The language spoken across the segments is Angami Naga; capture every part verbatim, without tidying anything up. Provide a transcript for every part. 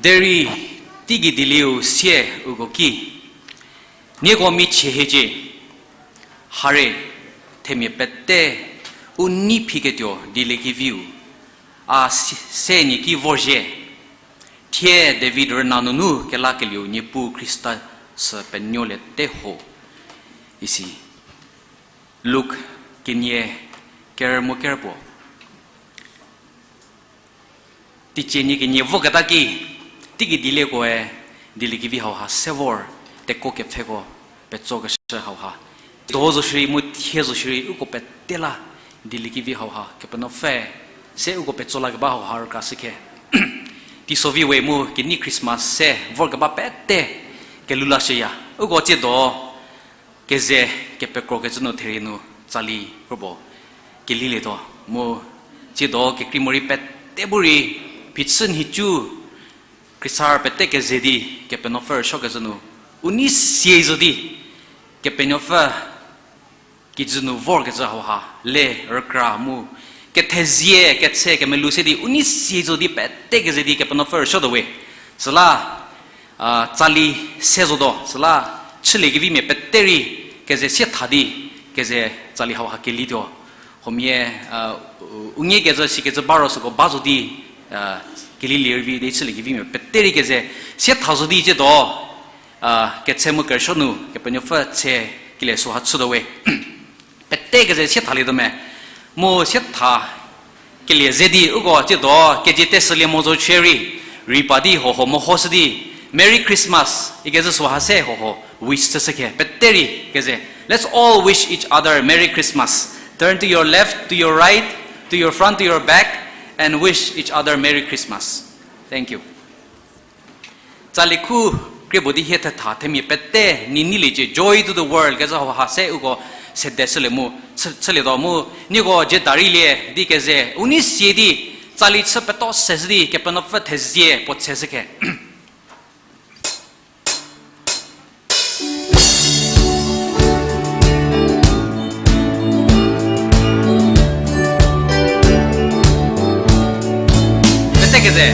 Derei teigei dielieu sie uko ki, nieko michie hiecie, hare, themia pete u nei phiketuo dieliekeviu, a se, se nie ki vorzhie, thie David rüna nunu kelakelieu Niepuu Khrista sü penuoliete ho, isi. Luk kenie kerü mu kerü puo. Teicie nie kenie voketa ki, teigei dieliekoe dieliekevi hauha se vor, tekuo kepfheko petsokeshü hauha, do zo shierei mu thie zo shierei uko pete la dieliekevi hauha Kepenuopfü se uko petso lakeba hauha rükra shükhe. Teisovi we mu kenei Christmas se vorkeba pete kelhou lashüya. Uko tsiedo keze kepekrokecü nu therie nu tsali krobo kelilietuo mu tsiedo kekreimorei pete bu rei phichü nhicu khriesarü pete keze di Kepenuopfü rüsuokecü nu u nei sie zo di Kepenuopfü kijü nu vorkecü hauha le rükra mu kethezie ketse kemelou se di u nei sie zo di pete keze di Kepenuopfü rüsuotuo we. Süla, a, tsali se zotuo, süla chüliekevimia pete rei keze sietha di keze tsali hauha kelituo. Huomia, a, u, u ngiekecü sikecü ba ro süko ba zo di, a, kelilie rei vi di chüliekevimia pete rei keze sietha zo di tsiedo, a, ketse mu kerüsuo nu Kepenuopfü tse kelie süha chütuo we. Pete keze siethalietuo me. Mu sietha kelie ze di uko tsiedo kezie teshülie mo zo chierei, rei pa di hoho mehoshü di, Merry Christmas ikecü süha se hoho wish chüshükhe pete rei keze. Let's all wish each other Merry Christmas. Turn to your left, to your right, to your front, to your back, and wish each other Merry Christmas. Thank you. Tsali khu krie puo di hie thetha themia pete nei neiliecie, Joy to the World kecü hauha se uko sede chülie mu, chü-, chülietuo mu, nieko dzie tarilie di keze u nei sie di, tsali chü peto seshü di Kepenuopfü thezie puo tseshükhe. Pete keze.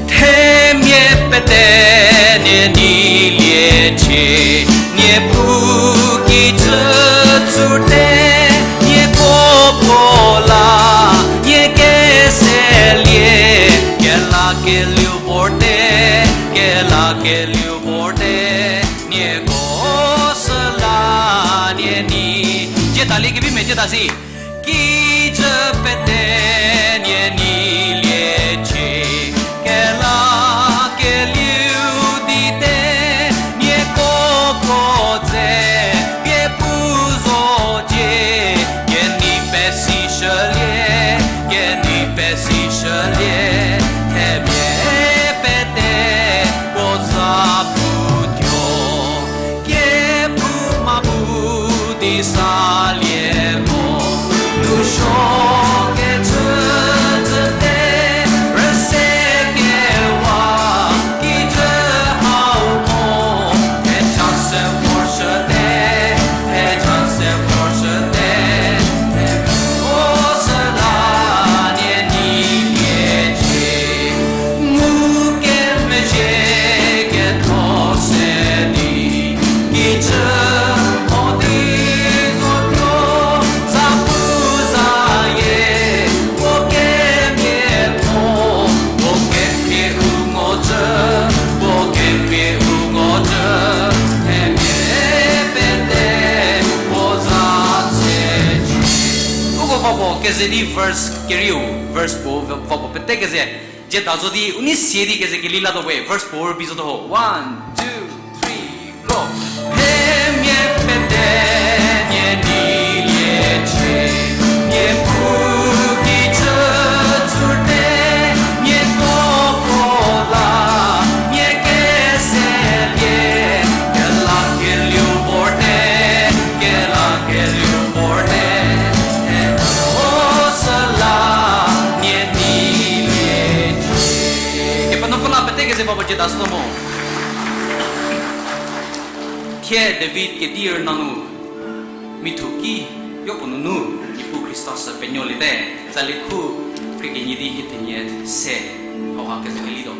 Themia pete nie neiliecie, Niepuu kijü tsurte, nieko puo la nie keselie, kelakelieu vorte, kelakelieu vorte, nieko süla nie nei. Dzie taliekevimia dzie ta si. Kijü pete nie neiliecie, kelakelieu di te, nieko kro dze pie pu zocie, kenei pesishülie, kenei pesishülie, themia pete puo za putuo. Kephouma bu di salie mo, lhousuo kecü cüte, rüse kewa kijü hau mo, theja se vorshüte, theja se vorshüte, themia puo süla nie neiliecie. Ngukemezhie ketho se di, kijü mo di zotuo, zapuzayie, puo kemiatho, puo kemie u ngocü, puo kemie u ngocü, themia pete puo za tseci. Uko va puo keze di verse kerieu, verse puo va puo pete keze. Dzie ta zo di u nei sie di keze keli latuo we, verse puo rübei zotuo ho. One, two, three, go. Themia pete nie neiliecie, Niepuu kijü tsurte, nieko puo la nie keselie, kelakelieu vorte, kelakelieu vorte, süla nie neiliecie. Kepenuopfü la pete keze va puo dzie ta sütuo mo. Thie David kedi rüna nu, mithuki yopuo nunu, Niepuu Khrista sü penuoliete, tsali khu krie kenie di hie thenie se, hauha keze kelituo.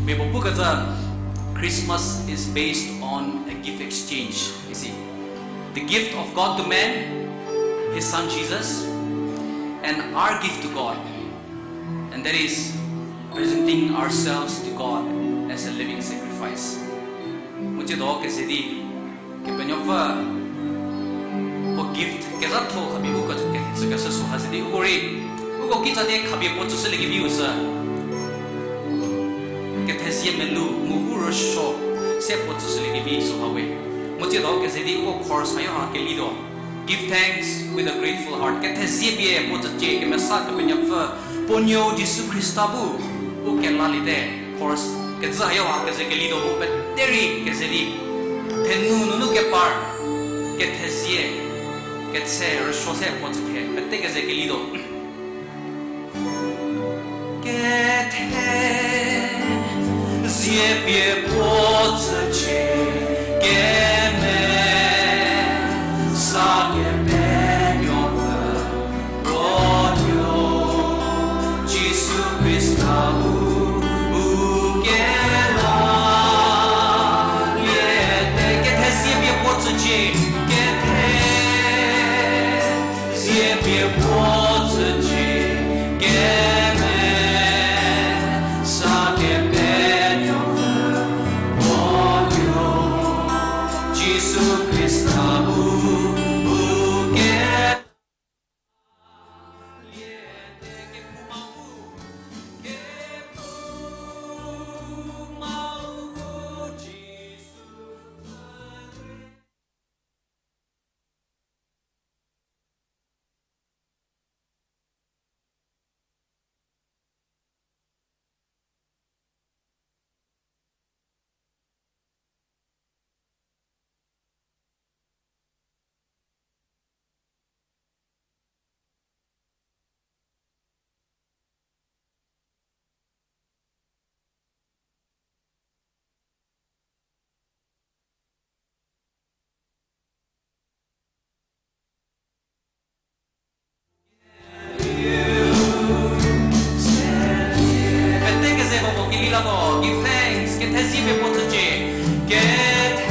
Mia puo pukecü, Christmas is based on a gift exchange, you see. The gift of God to man, his son Jesus, and our gift to God. And that is presenting ourselves to God as a living sacrifice. Mu tsiedo keze di, Kepenuopfü puo gift kezhatho khapie uko kecü keshü süha se di uko rei, uko kitsa di khapie puo tsüshüliekeviu sü kethezie melou mu u rüsuo se puo tsüshüliekevi süha we. Mu tsiedo keze di uko chorus hayo ha kelituo. Give thanks with a grateful heart. Kethezie pie puo tsücie, kemesa Kepenuopfü, puo nuou Jisu Khrista bu u kelaliete. Chorus kecü hayo ha keze kelituo mu pete rei keze di, thenu nunu kepar, kethezie, ketse rüsuo se puo tsücie, pete keze kelituo. Kethezie pie puo tsücie, kemesa Kepenuopfü, puo nuou Jisu Khrista bu u kelaliete. Kethezie pie puo tsücie, kethezie pie puo tsücie, kemesa Kepenuopfü, puo nuou Jisu Khrista bu u kelaliete. Kephoumau bu, kephoumau bu Jisu. Pete kezeko puo keli lako, give thanks, kethezie pie puo tsücie, kethezie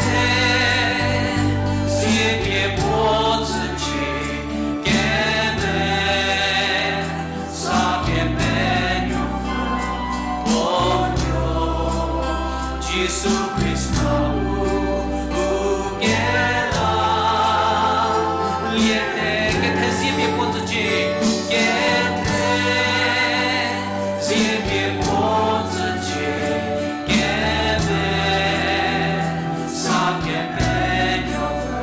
pie puo tsücie, kemesa Kepenuopfü, puo nuou Jisu Khrista bu u kelaliete. Kethezie pie puo tsücie, kethezie pie puo tsücie, kemesa Kepenuopfü,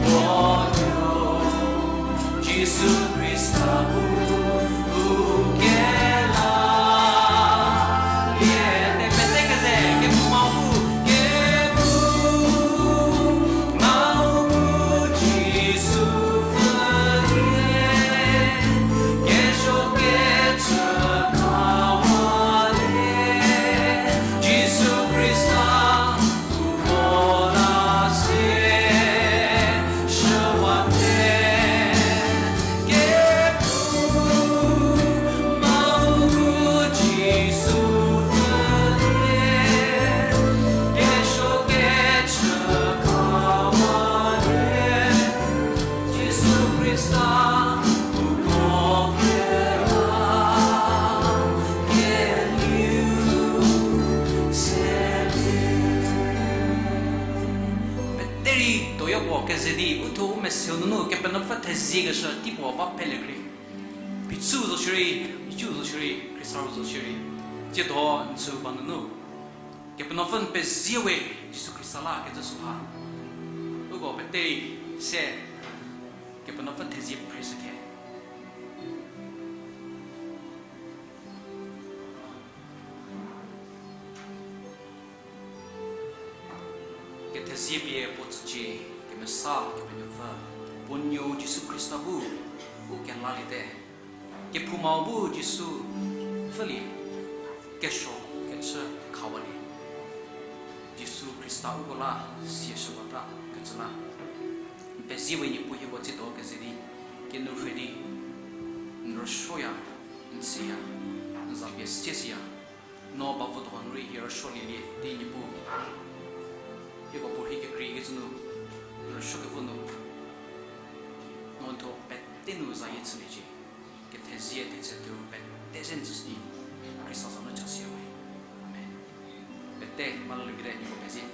puo nuou Jisu Khrista bu u kelaliete. Pete keze, kephoumau bu, kephoumau bu Jisu pfülie, kesuo kechü kawalie, Jisu Khrista uko la sie shüwate. Kephoumau bu Jisu pfülie, kesuo kechü kawalie, Jisu Khrista uko kela keliu selie. Pete rei toyo puo keze di, uthuo u meseu nunu Kepenuopfü theziekeshü teipuo ba pele krie. Phichüu zo shierei, phichüu zo shierei, Khrista ru zo shierei. Tsiedo n chü ba nunu, Kepenuopfü n pezie we, Jisu Khrista la kecü süha. Uko pete rei se Kepenuopfü thezie phre shükhe. Kethezie pie puo tsücie, kemesa Kepenuopfü, puo nuou Jisu Khrista bu u kelaliete. Kephoumau bu Jisu pfülie, kesuo kechü kawalie, Jisu Khrista uko la siashüwata kecü la. N pezie we Niepuu, hieko tsiedo keze di, kenu rhei di, n rüsuoya, n tsüya, n za pie sie siya. No ba votuo nu rei hie Rüsuolielie di Niepuu, hieko puo rhei kekreikecü nu, rüsuokevo nu, no n thuo pete nu zayie chüliecie. Kethezie thetse tuo pete ze n tsüshü di, Khrista za nu chasiya we. Amen. Pete, ma lelekete nieko pezie.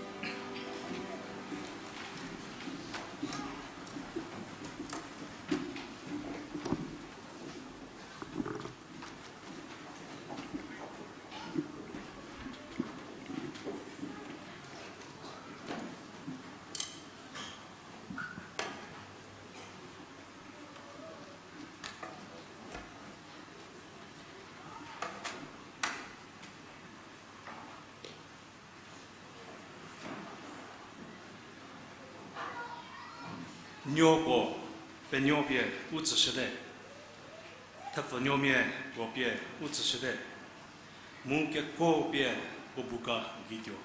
Nuo puo penuo pie u tsüshüte, thepfunuomia puo pie u tsüshüte, mu kekuo pie puo buka vituo,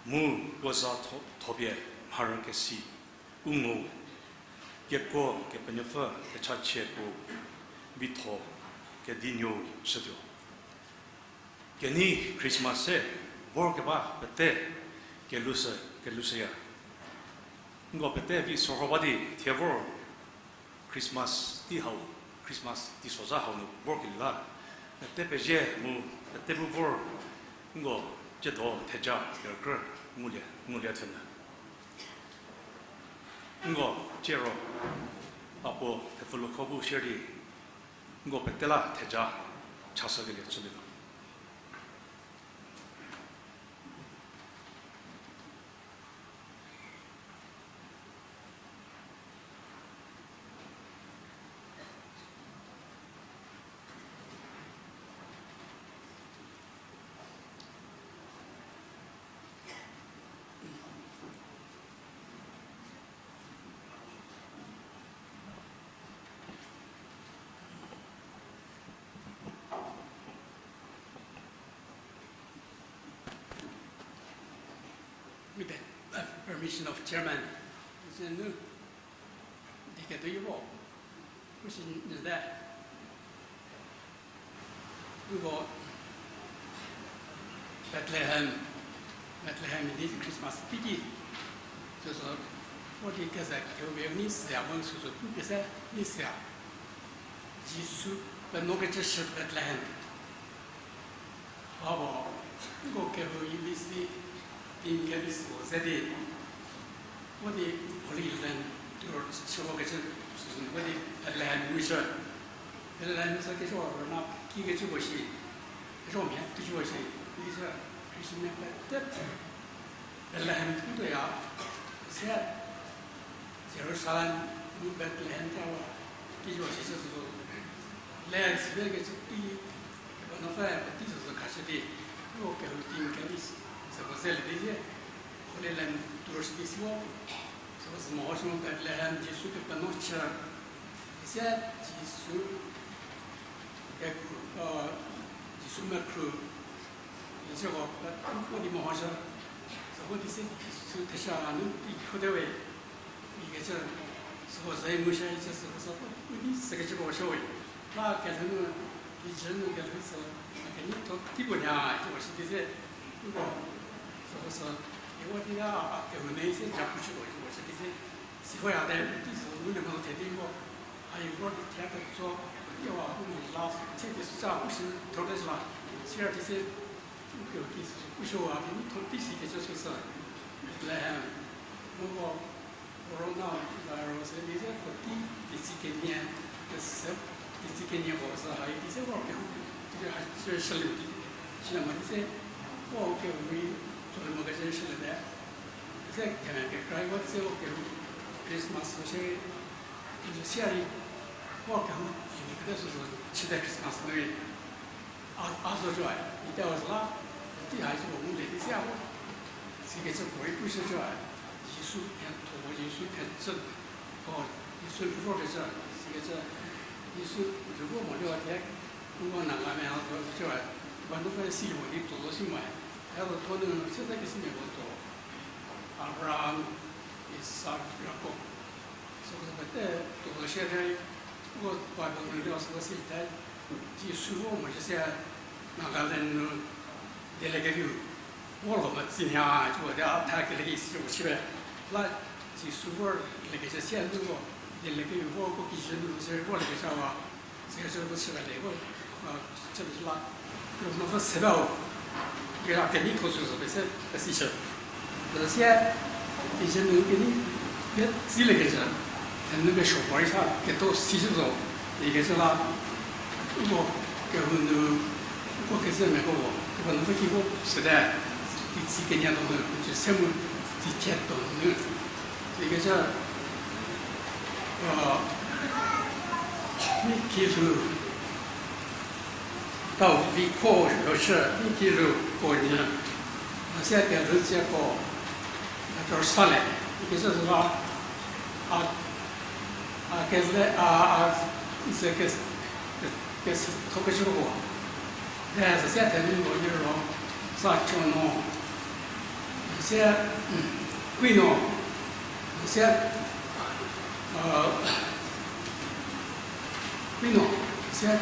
mu puo za tho, tho pie mharü kesi u ngu, kekuo Kepenuopfü kechachie puo vitho kedinuou shütuo. Kenei Christmas se vorkeba pete kelushü, kelushüya. Nko pete vi sorho ba di thie vor Christmas tei hau, Christmas teisozha hau nu vorkelie la, pete pezie mu pete bu vor nko tsiedo theja kerükrü ngulie, ngulie thünyü. Nko tsiero a puo thepfulukho bu share di, nko pete la theja chashükelie chülietuo. With the, uh, permission of chairman, diketuo vo, pushü nyü te. Uko Bethlehem, Bethlehem idi Christmas teiki, süsü, vo di keze kehouwe u nei siya, vo süsü pu pie se nei siya. Jisu penuokecü shü Bethlehem. Hako, uko kehou idi si, team kedi süko ze di, vo di Holy Land tour chü vokecü süsü vo di Bethlehem ngushü. Bethlehem sü keshü rüna kikecüko shi, keshü mhie tushüko shi, isü Christianmia pete Bethlehem tuoya, se Jerusalem mu Bethlehem ta wa, kikecüko shi süsü, le sibekecü tei, Kepenuopfü puotei süsü khashü di, uko kehou team kedi süko zelie di zie, Holy Land tour di si vo, süko sü mehoshü mu Bethlehem Jisu kepenuo chü, ise Jisu kekhru, Jisu mekhru, icüko pete vo di mehoshü, süko di se Jisu thesha nu tei khruote we ikecü, süko ze ngushü icü süko sü vo u nei sükecüko shü we. La kelhou nu, kijü nu kelhou sü, a keneitho tei puo nya icüko shi di se, uko süko sü, vo di a, a kehou nei se japu chüko icüko shi di se, sihoya te, tei sü nu le mo the di vo, a i vo di thie ketso, vo di wa u nei la, se di süsa u shi thor te süla, sira di se, u kehou ki süsü u shi wa keneitho tei sikecü süsü, Bethlehem, mu vo, Corona virus di se puotei, teicie kenie, kese, teicie kenie puo sü hai di se vo kehou, di ha chü shülie di, shülie mo di se, vo kehou rei, tsolie mo kecü shülie te, di se themia kekra vo di se vo kehou, Christmas sü shie, n sia rei, vo kehou, kete süsü, chüte Christmas nu rei. A, a zo joe, ite a zo la, tei hai zo ngulie di se a vo. Sikecü puorei pushü joe, Jisu thethoko, Jisu thecü, ko, Jisu rüvokecü, sikecü, Jisu rüvo mo lio thie, uko Nagamia a zo joe, Kepenuopfü si mo di tuo zo si moe, a zo tho nu seta kesi mia ko tuo, Abraham, Isak, Jakob, süko sü pete tuo zo shie te, uko Bible nu lio süko si te, Jisu vo mo shie se, Nagaland nu, Dieliekeviu vor lo metsi mhie, cüko di a tha keleki si cüko chüpie. La Jisu vor lekecü sie nu ko, dieliekeviu vor ko kijü nu se vor lekecü wa, sekecü ko chüpie le ko, a, chüpie la, ko no vo se bao, ke a kenei tho süsü pese, pesi chü. Süsie, kijü nu kenei, ke tsi lekecü, thenu ke suo puorei sa, ketuo si cü zo, ikecü la, uko kehou nu, uko kezemiako, Kepenuopfü ki vo süte, di tsi kenie donu, cü se mu, di thie donu. Ikecü, a, mi ki lhou, tau vi kho, yo shü, mi ki lhou, ko nyü, a, sie kelhou tsieko, a, kor sa le, ikecü süla, a, a, kele, a, a, ze ke, ke, kethokecüko. E, süsie thenu mo liro, sa cho no. Süsie, mm, kui no. Süsie, a, kui no. Süsie, e,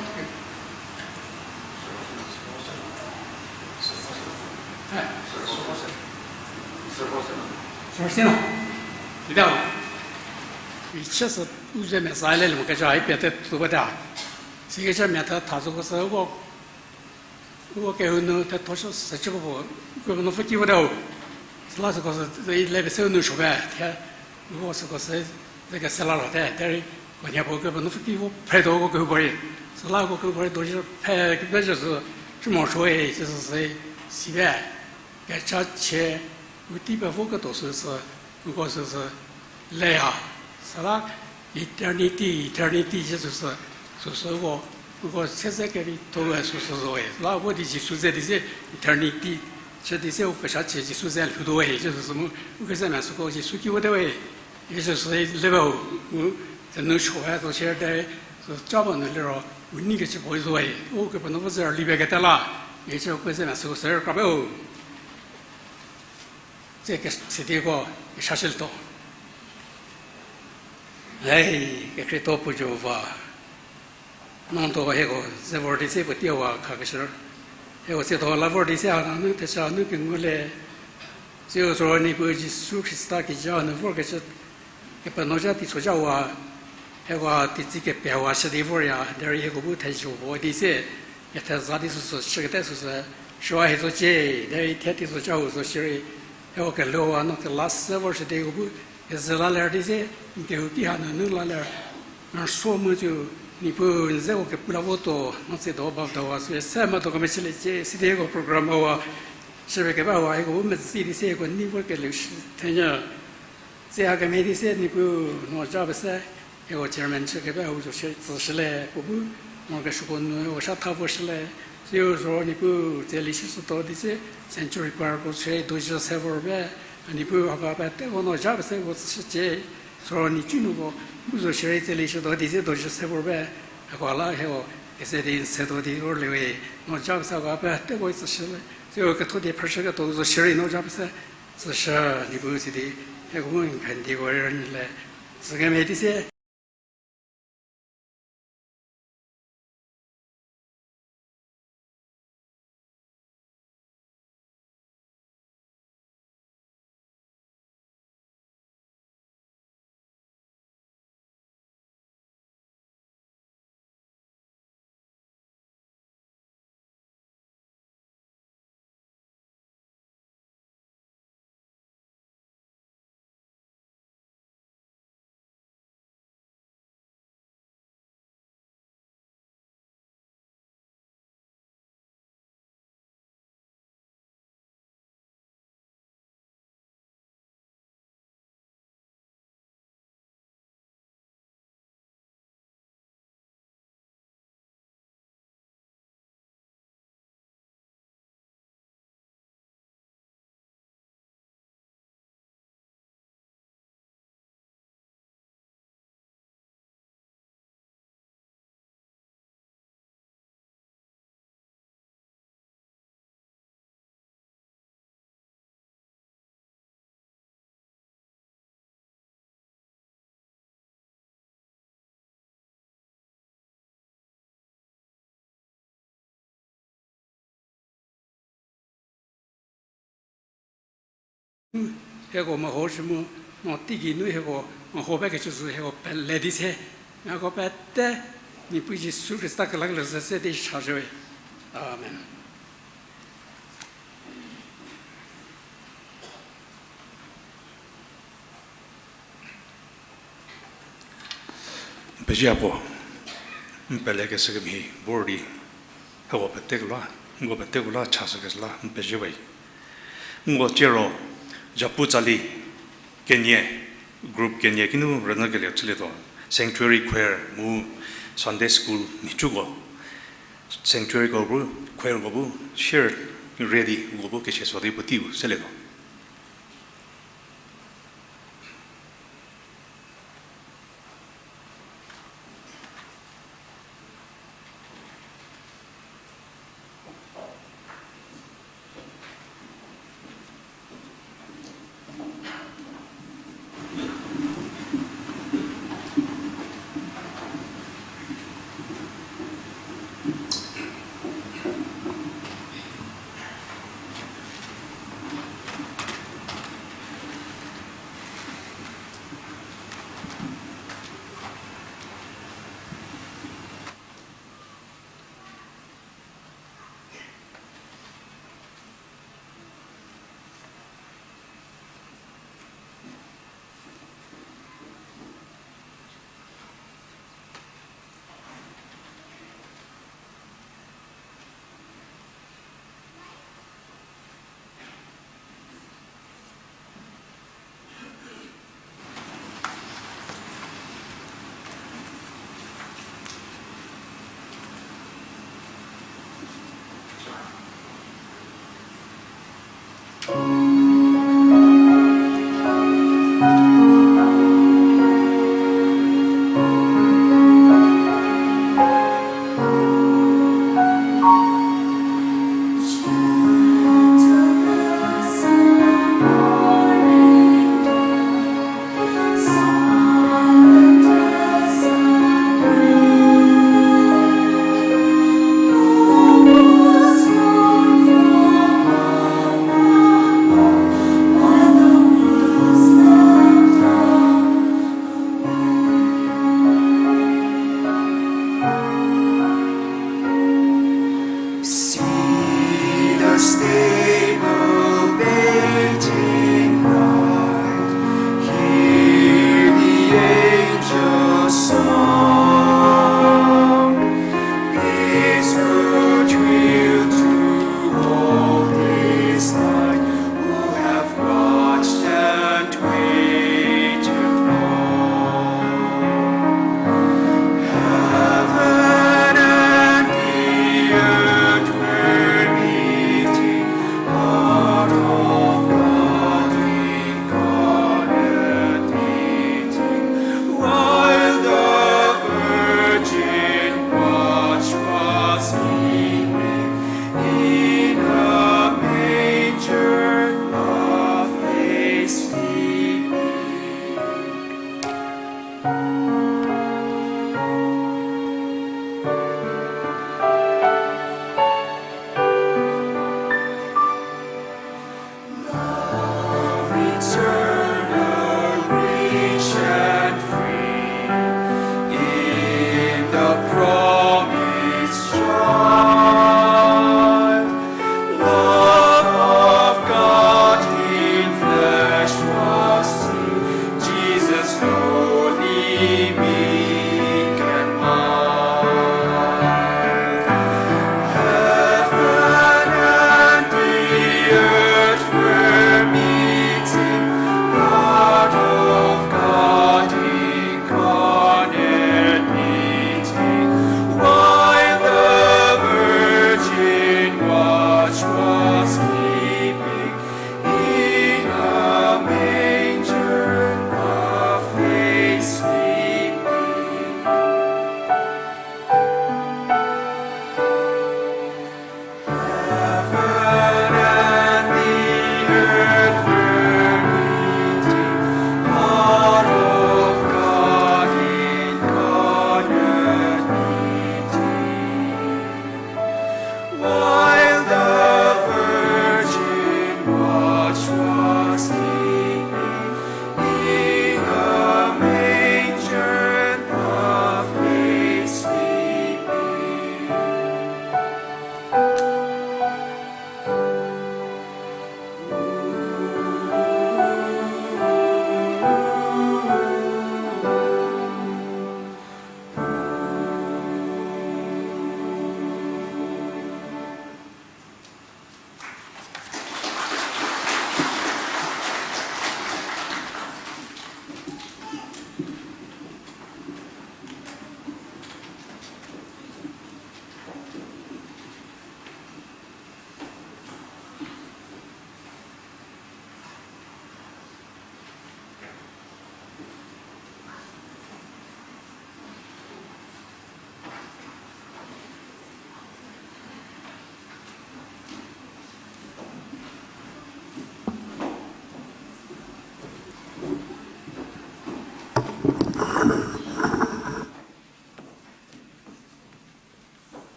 süsie no. Ida. Ichie sü u ze meza le le mo kecü a ipie te tuo bata. Sikecü mia tha tha zoko sü uko, uko kehou nu thetho shü sücüko puo, Kepenuopfü ki votau. Süla süko sü, i le pese u nu suo ba, thie, uko süko sü, ze kese la late, derei, ko nhie puo Kepenuopfü ki vo phretuo uko kehoupuorei. Süla uko kehoupuorei dojü phe kepezhü sü, cü morosuoe, süsü sü, si ba. Kechachie, u tei pevo ketuo süsü, uko süsü, leya. Süla, eternity, eternity, süsü, süsü uko, uko sese kevitho-e süsü zoe. Süla uko di Jisu ze di se eternity, chü di se u kechachie Jisu ze lhoutuoe, süsü mu, u kezemia süko Jisu ki vote we. Isi sü level mu, thenu suoe to share te, sü ca ba nu liro, u nei kecü puo zoe, Ukepenuopfü ze rüli pie kete la, isi u kezemia süko se rükra pe-u. Tse ke, sidi ko, keshashülietuo. Ei, kekhrietho puo Jihova. No tuo hieko ze vor di se puotei wa khakeshü. Hieko tsiedo la vor di se hanu thecha nu kengulie. Tsiu sü Niepuu Jisu Khrista kijü nu vorkecü Kepenuo zha teisozha wa, hieko teisozha kepie wa shü di vorya, derei hieko bu thezho vo di se, ketheza di süsü, shükete süsü, shüwa hie zocie, derei thie teisozha u zo shierei, hieko kelhou wa no kela se vor shü di hieko bu, keze la ler di se, n kehou ki hanunu la ler, n rüsuo mu tsu, Niepuu n ze ko kepu la votuo, no tsiedo bavda wa süe se medo kemechüliecie, sidi hieko program wa, shüpie keba wa, hieko bu mezi di se hieko nei vor keliu shi thenyü. Tsie hakemhie di se Niepuu no ja pese, hieko chairman chü keba u zo shie tsüshüle, puo bu, morokesuoko nu hieko sha tha voshüle, tsiu zo Niepuu tsie lishüshütuo di se, century choir ko chü dojü se vor pe, Niepuu hako peteko no ja pese ko tsüshücie, sü ro nhicu nuko, bu zo shierei tsie lishütuo di se dojü se vor pe, hako la hieko, kese di n setuo di vorlie we, no ja pese hako peteko tsüshüle, tsiu ketho di phrüshüketuo zo shierei no ja pese, tsüshü Niepuu sidi, hieko bu n khandiko rei rünyüle, tsükemhie di se hieko meho shi mu, no teigei nu hieko meho pekecü sü hieko pele di se, hieko pete, Niepuu Jisu Khrista kelakelieu se di chashüwe. Amen. N pezie puo, n pelekeshü kemhie vor di, hieko peteko la, nko peteko la chashükeshü la n pezie we. Nko ciero, Japu Tsali kenie, group kenie kinu rünyükelie chülietuo, sanctuary choir mu Sunday school nhicuko, sanctuaryko bu, choirko bu, share ready uko bu kesia so di puoteiu selietuo. See the stable baiting bright, hear the angels' song. Peace good will to all this night, who have watched and waited on. Heaven and the earth were meeting,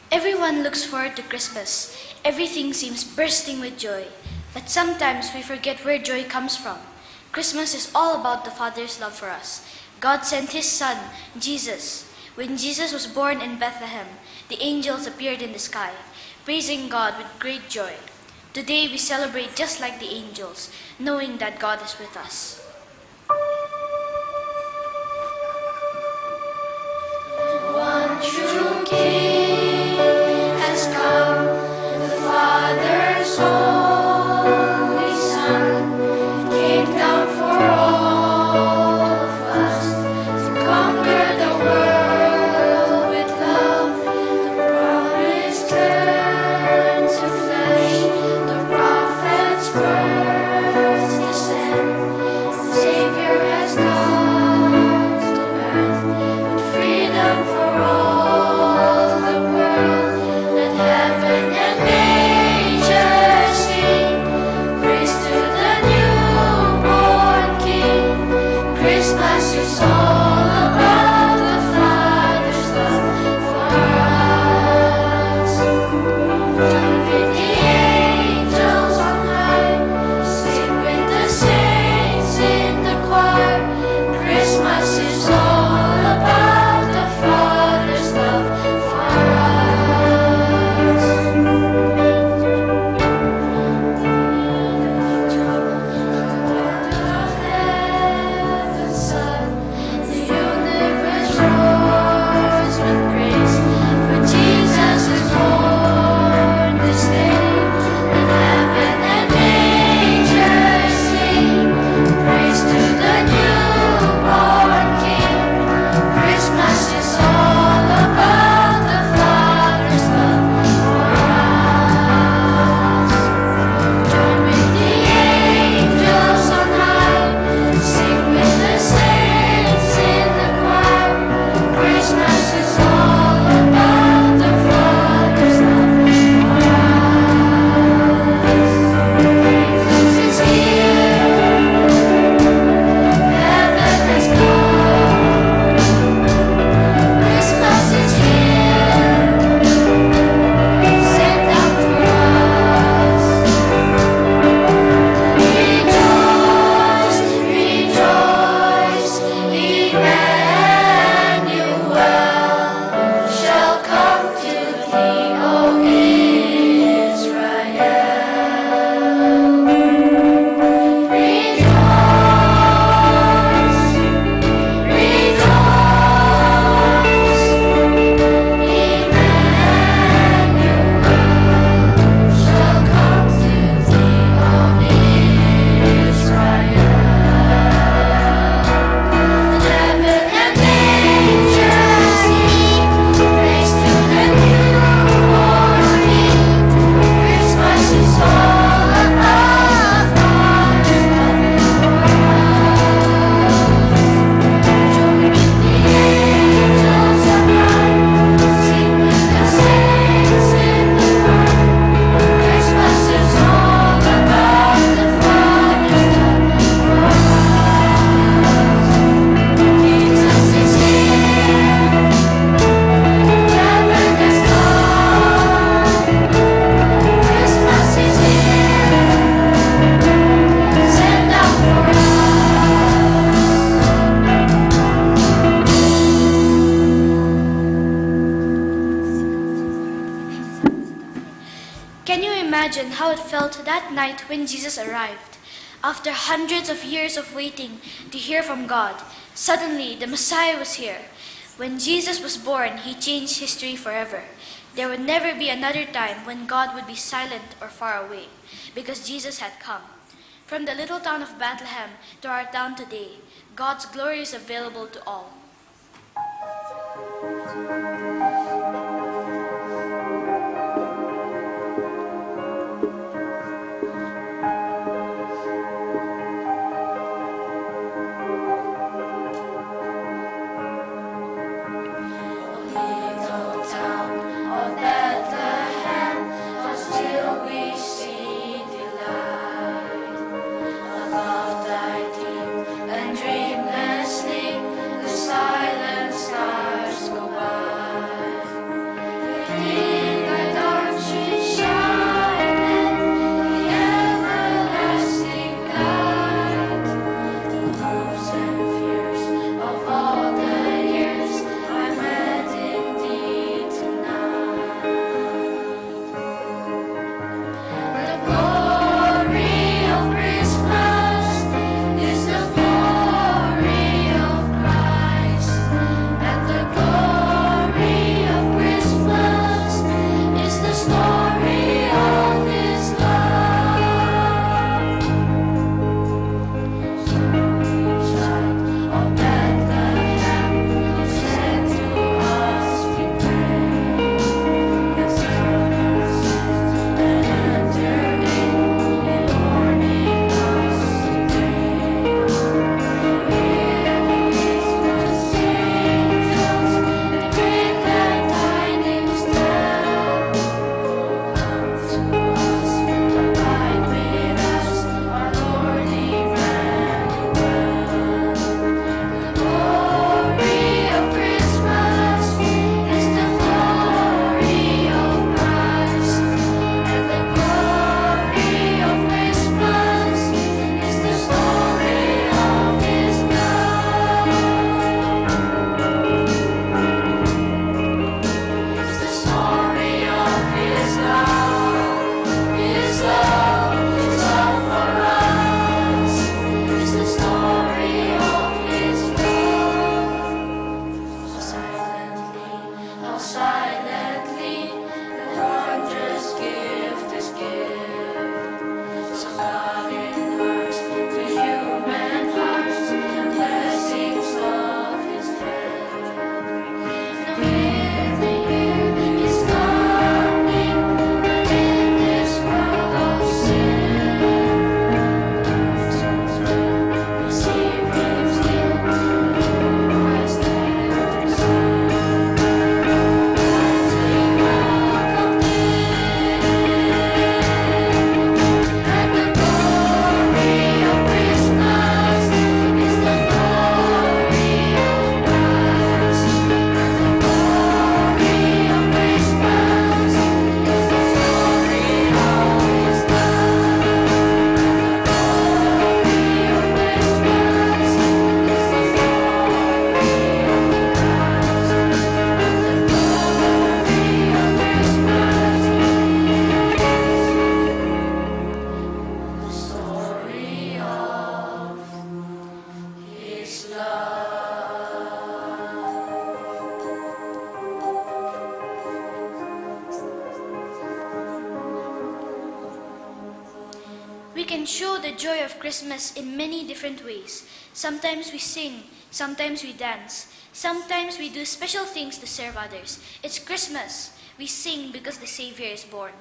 Everyone looks forward to Christmas. Everything seems bursting with joy. But sometimes we forget where joy comes from. Christmas is all about the Father's love for us. God sent his Son, Jesus. When Jesus was born in Bethlehem, the angels appeared in the sky, praising God with great joy. Today we celebrate just like the angels, knowing that God is with us. One true King has come, the Father's only Son, came down for all of us to conquer the world with love. The promise turned to flesh, the prophet's words descend. Savior has come to earth with freedom for all the world. Let heaven and nature sing praise to the newborn King. Christmas is all about the Father's love for us. Join with the angels on high, sing with the saints in the choir. Christmas is all about the Father's love for us. The heaven's Son, the universe roars with praise, for Jesus is born this day. Let heaven and nature sing praise to the newborn King. Christmas is all about the Father's love for us. Join with the angels on high, sing with the saints in the choir. Christmas is all about the Father's love for us. Jesus is here. Heaven has come. Christmas is here. Sent down for us. Rejoice, rejoice, Emmanuel shall come to thee, O Israel. Rejoice, rejoice, Emmanuel shall come to thee, O Israel. Heaven and nature sing praise to the newborn King. Christmas is all about the Father's love for us. Join with the angels on high, sing with the saints in the choir. Christmas is all about the Father's love for us. Jesus is here. Heaven has come. Christmas is here. Sent down for us. Can you imagine how it felt that night when Jesus arrived? After hundreds of years of waiting to hear from God, suddenly the Messiah was here. When Jesus was born, he changed history forever. There would never be another time when God would be silent or far away, because Jesus had come. From the little town of Bethlehem to our town today, God's glory is available to all. Little town of Bethlehem, how still we see thy light. Above thy dim and dreamless sleep, the silent stars go by. We can show the joy of Christmas in many different ways. Sometimes we sing, sometimes we dance, sometimes we do special things to serve others. It's Christmas. We sing because the Savior is born.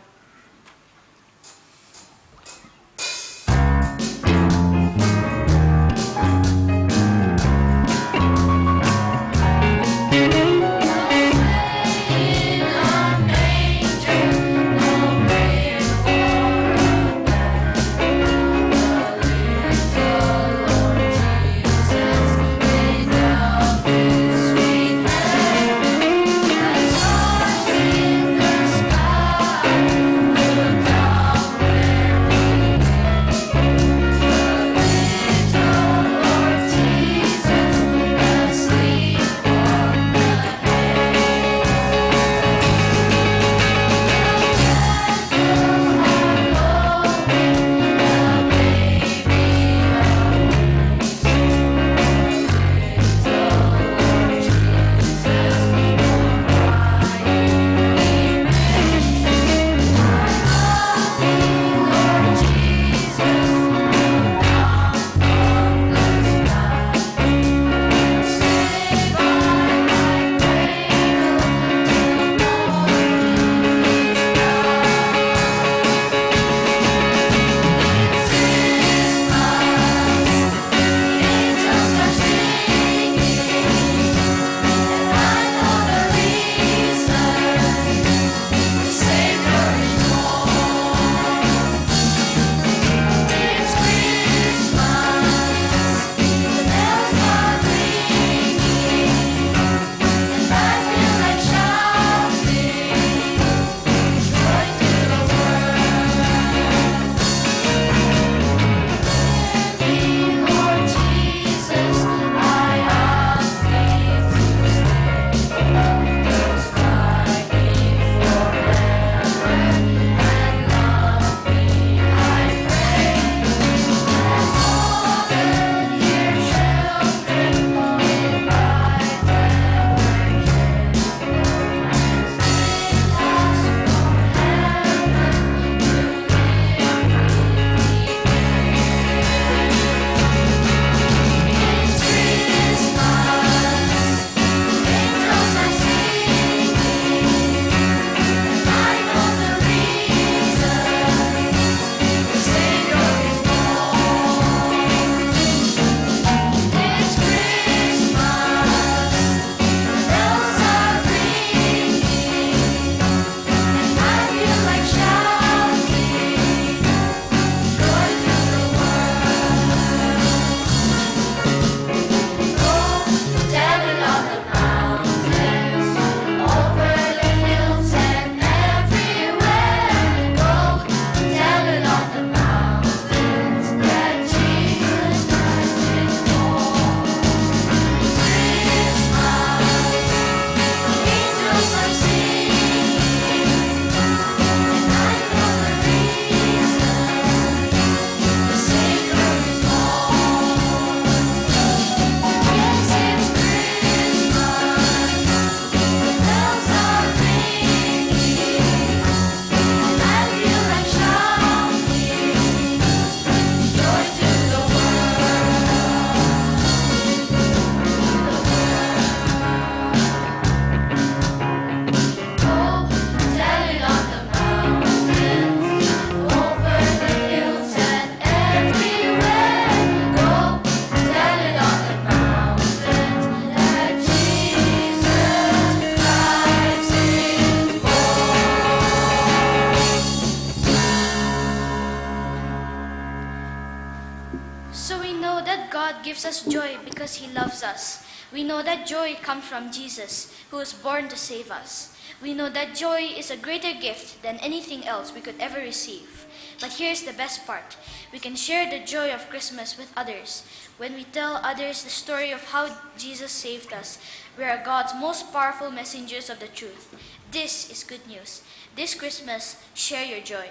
So we know that God gives us joy because He loves us. We know that joy comes from Jesus, who was born to save us. We know that joy is a greater gift than anything else we could ever receive. But here's the best part. We can share the joy of Christmas with others. When we tell others the story of how Jesus saved us, we are God's most powerful messengers of the truth. This is good news. This Christmas, share your joy.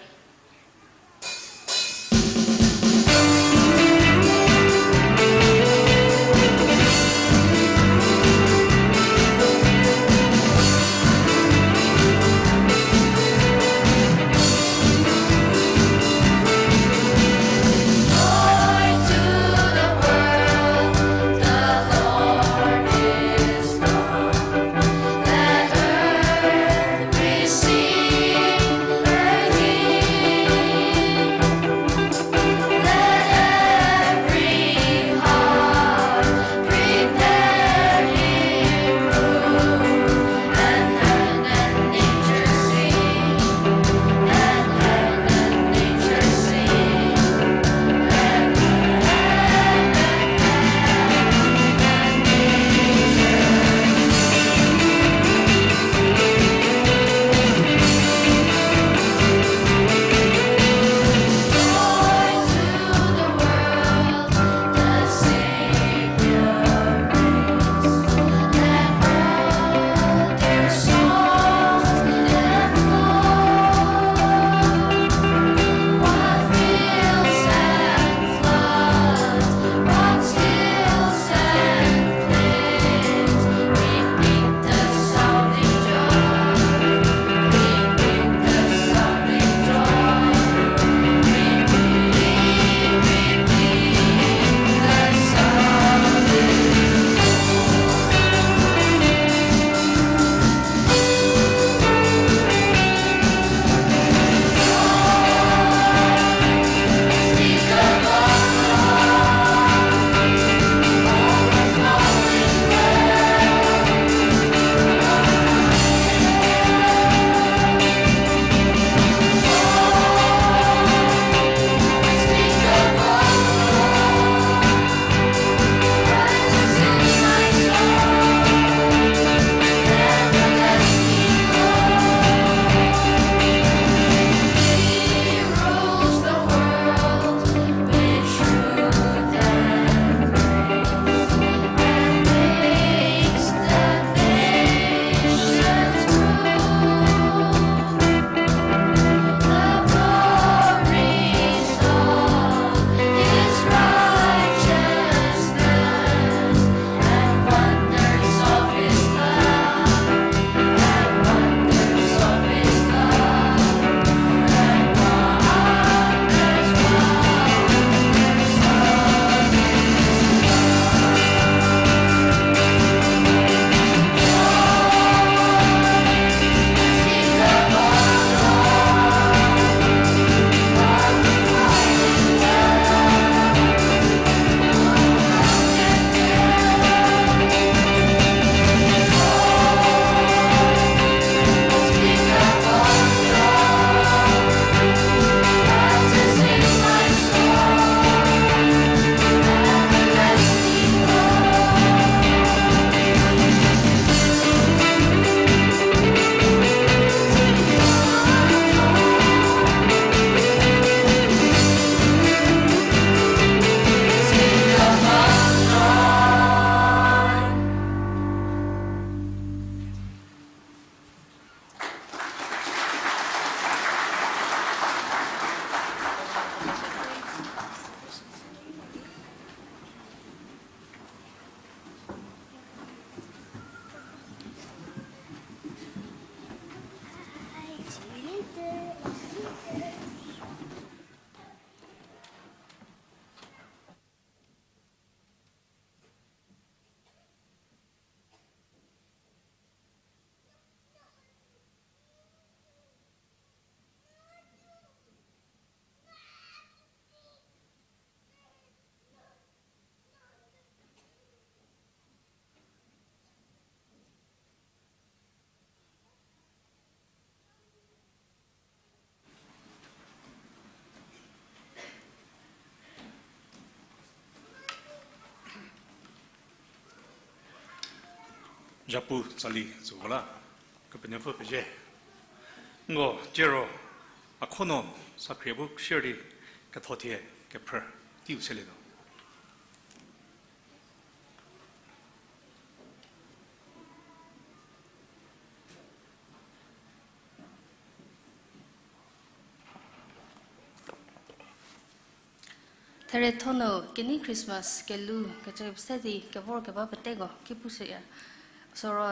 Japu tsali tsüko la, Kepenuopfü pezie. Nko, tiero, a kho no, sakhrie bu share di, ketho thie, kephrü, teiu selietuo. Therietho nu kenei Christmas kelu kecü se di kevor keba peteko ki pushüya. Süro,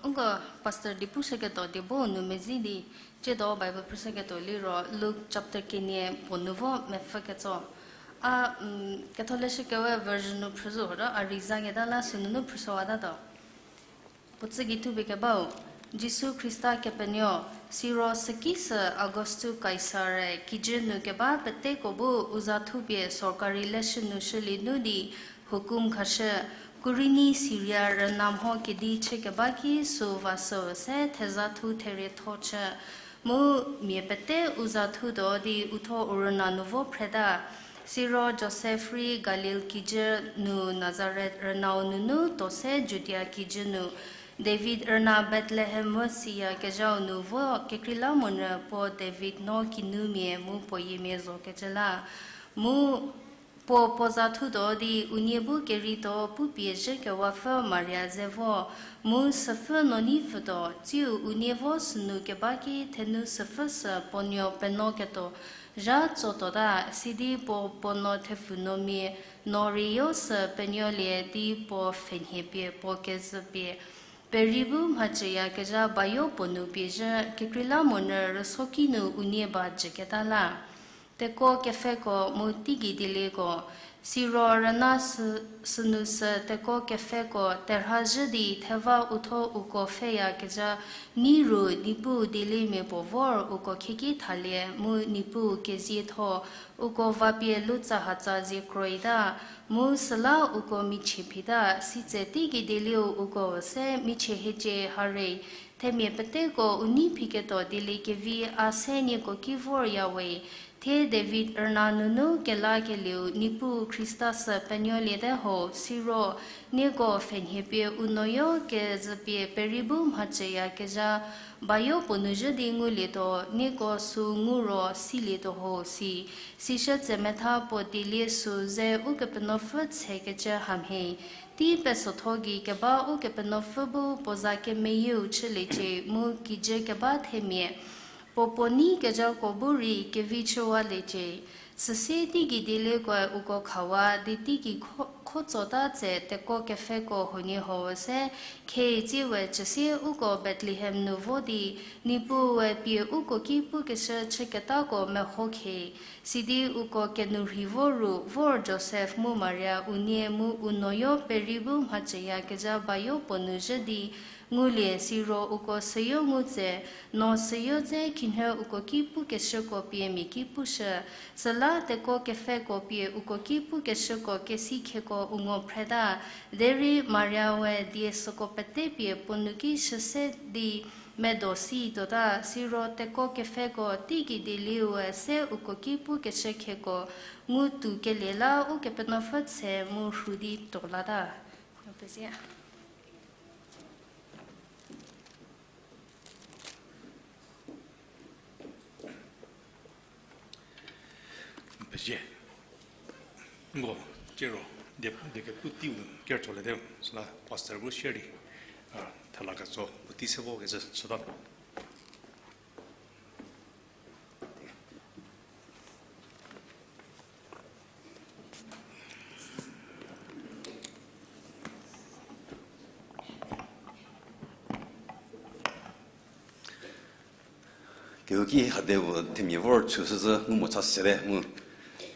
nko pastor di pushüketuo diebo nu mezi di, tsiedo Bible phrüshüketuo liro Luke chapter kenie puo nu vo mepfü ketso. A, ketholeshü kewe version nu phrü zo ro a rei zaketa la sünunu phrüshüwatatuo. Puo tsü gei thupie kebau, Jisu Khrista Kepenuo, siro sükisü Agustu Kaisare kijü nu keba peteko bu u za thupie sorkari leshü nu shülie nu di hukum khashü, Kurini Siria rüna mho kedi chü keba ki süu va süu se theza thu therietho chü. Mu mia pete u za thutuo di uthuo u rüna nu vo phreta. Siro Josef rei Galil kijü nu Nazaret rünau nunu tuo se Judia kijü nu, David rüna Bethlehem mu siyakezhau nu vo kekreilamonyü puo David no kinumia mu puo yiemia zokecü la. Mu puo puo za thutuo di unie bu kerituo pupie zhükewapfü Maria ze vo, mu süpfü nuo nei pfütuo, tsiu unie vo sünu keba ki thenu süpfü sü puo nuo penuoketuo zha tsotuota, sidi puo puo nuo thepfu nuomia nuo reiyo sü penuolie di puo pfhenhie pie puo kezhü pie peri bu mhacüyakezha bayo puo nu pie zhü, kekreilamonyü rüsoki nu unie ba jüketa la. Tekuo kepfheko mu teigei dielieko, siro rüna sü, sünu sü tekuo kepfheko terha zhü di theva uthuo uko pfheyakezha, neiru Niepuu dieliemia puo vor uko khieki thalie mu Niepuu kezietho uko vapie lutsahatsa zie kroita, mu süla uko michie phita, sitse teigei dielieu uko se michie hiecie hare. Themia peteko u nei phiketuo dielie kevi a se nieko ki vorya we. Thie David rüna nunu kelakelieu Niepuu Khrista sü penuoliete ho, siro nieko pfhenhie pie u nuoyo kezhü pie peri bu mhacüyakezha bayo puo nu zhü di ngulietuo, nieko süu ngu ro silietuo ho si. Sishü tsemetha puo dielie süu ze Ukepenuopfü tsekecü hamhie, tei pesotho gei keba Ukepenuopfü bu puo za kemeyieu chüliecie mu kijü keba themia puo puo nei kezhako bu rei kevi chüwaliecie. Süsie teigei dieliekoe uko khawa di teigei kho, kho tsota tse tekuo kepfheko huoniehuo se khie tsie we chüsie uko Bethlehem nu vo di, Niepuue pie uko ki pukeshü chüketako meho khie. Sidi uko kenu rhi vo ru vor Josef mu Maria unie mu u nuoyo peri bu mhacüyakezha bayo puo nu zhü di ngulie, siro uko süyo ngu tse, no süyo dze khinhie uko ki pukeshüko pie mia ki pushü. Süla tekuo kepfheko pie uko ki pukeshüko kesikhieko u ngo phreta. Derei Mariae die süko pete pie puo nu ki shüse di medo si tuota, siro tekuo kepfheko teigei dielieu se uko ki pukeshü khieko ngu tuo kelie la Ukepenuopfü tse mu rhu di tuo lata. Pezie. Nko, tiero, die, die kepu teiu nu kertso lete, süla pastor bu share di, a, thela ketso puotei se vo kezhü chüta. Kehouki hade vo themia vor chüshüzhü ngu mo cha sete mu,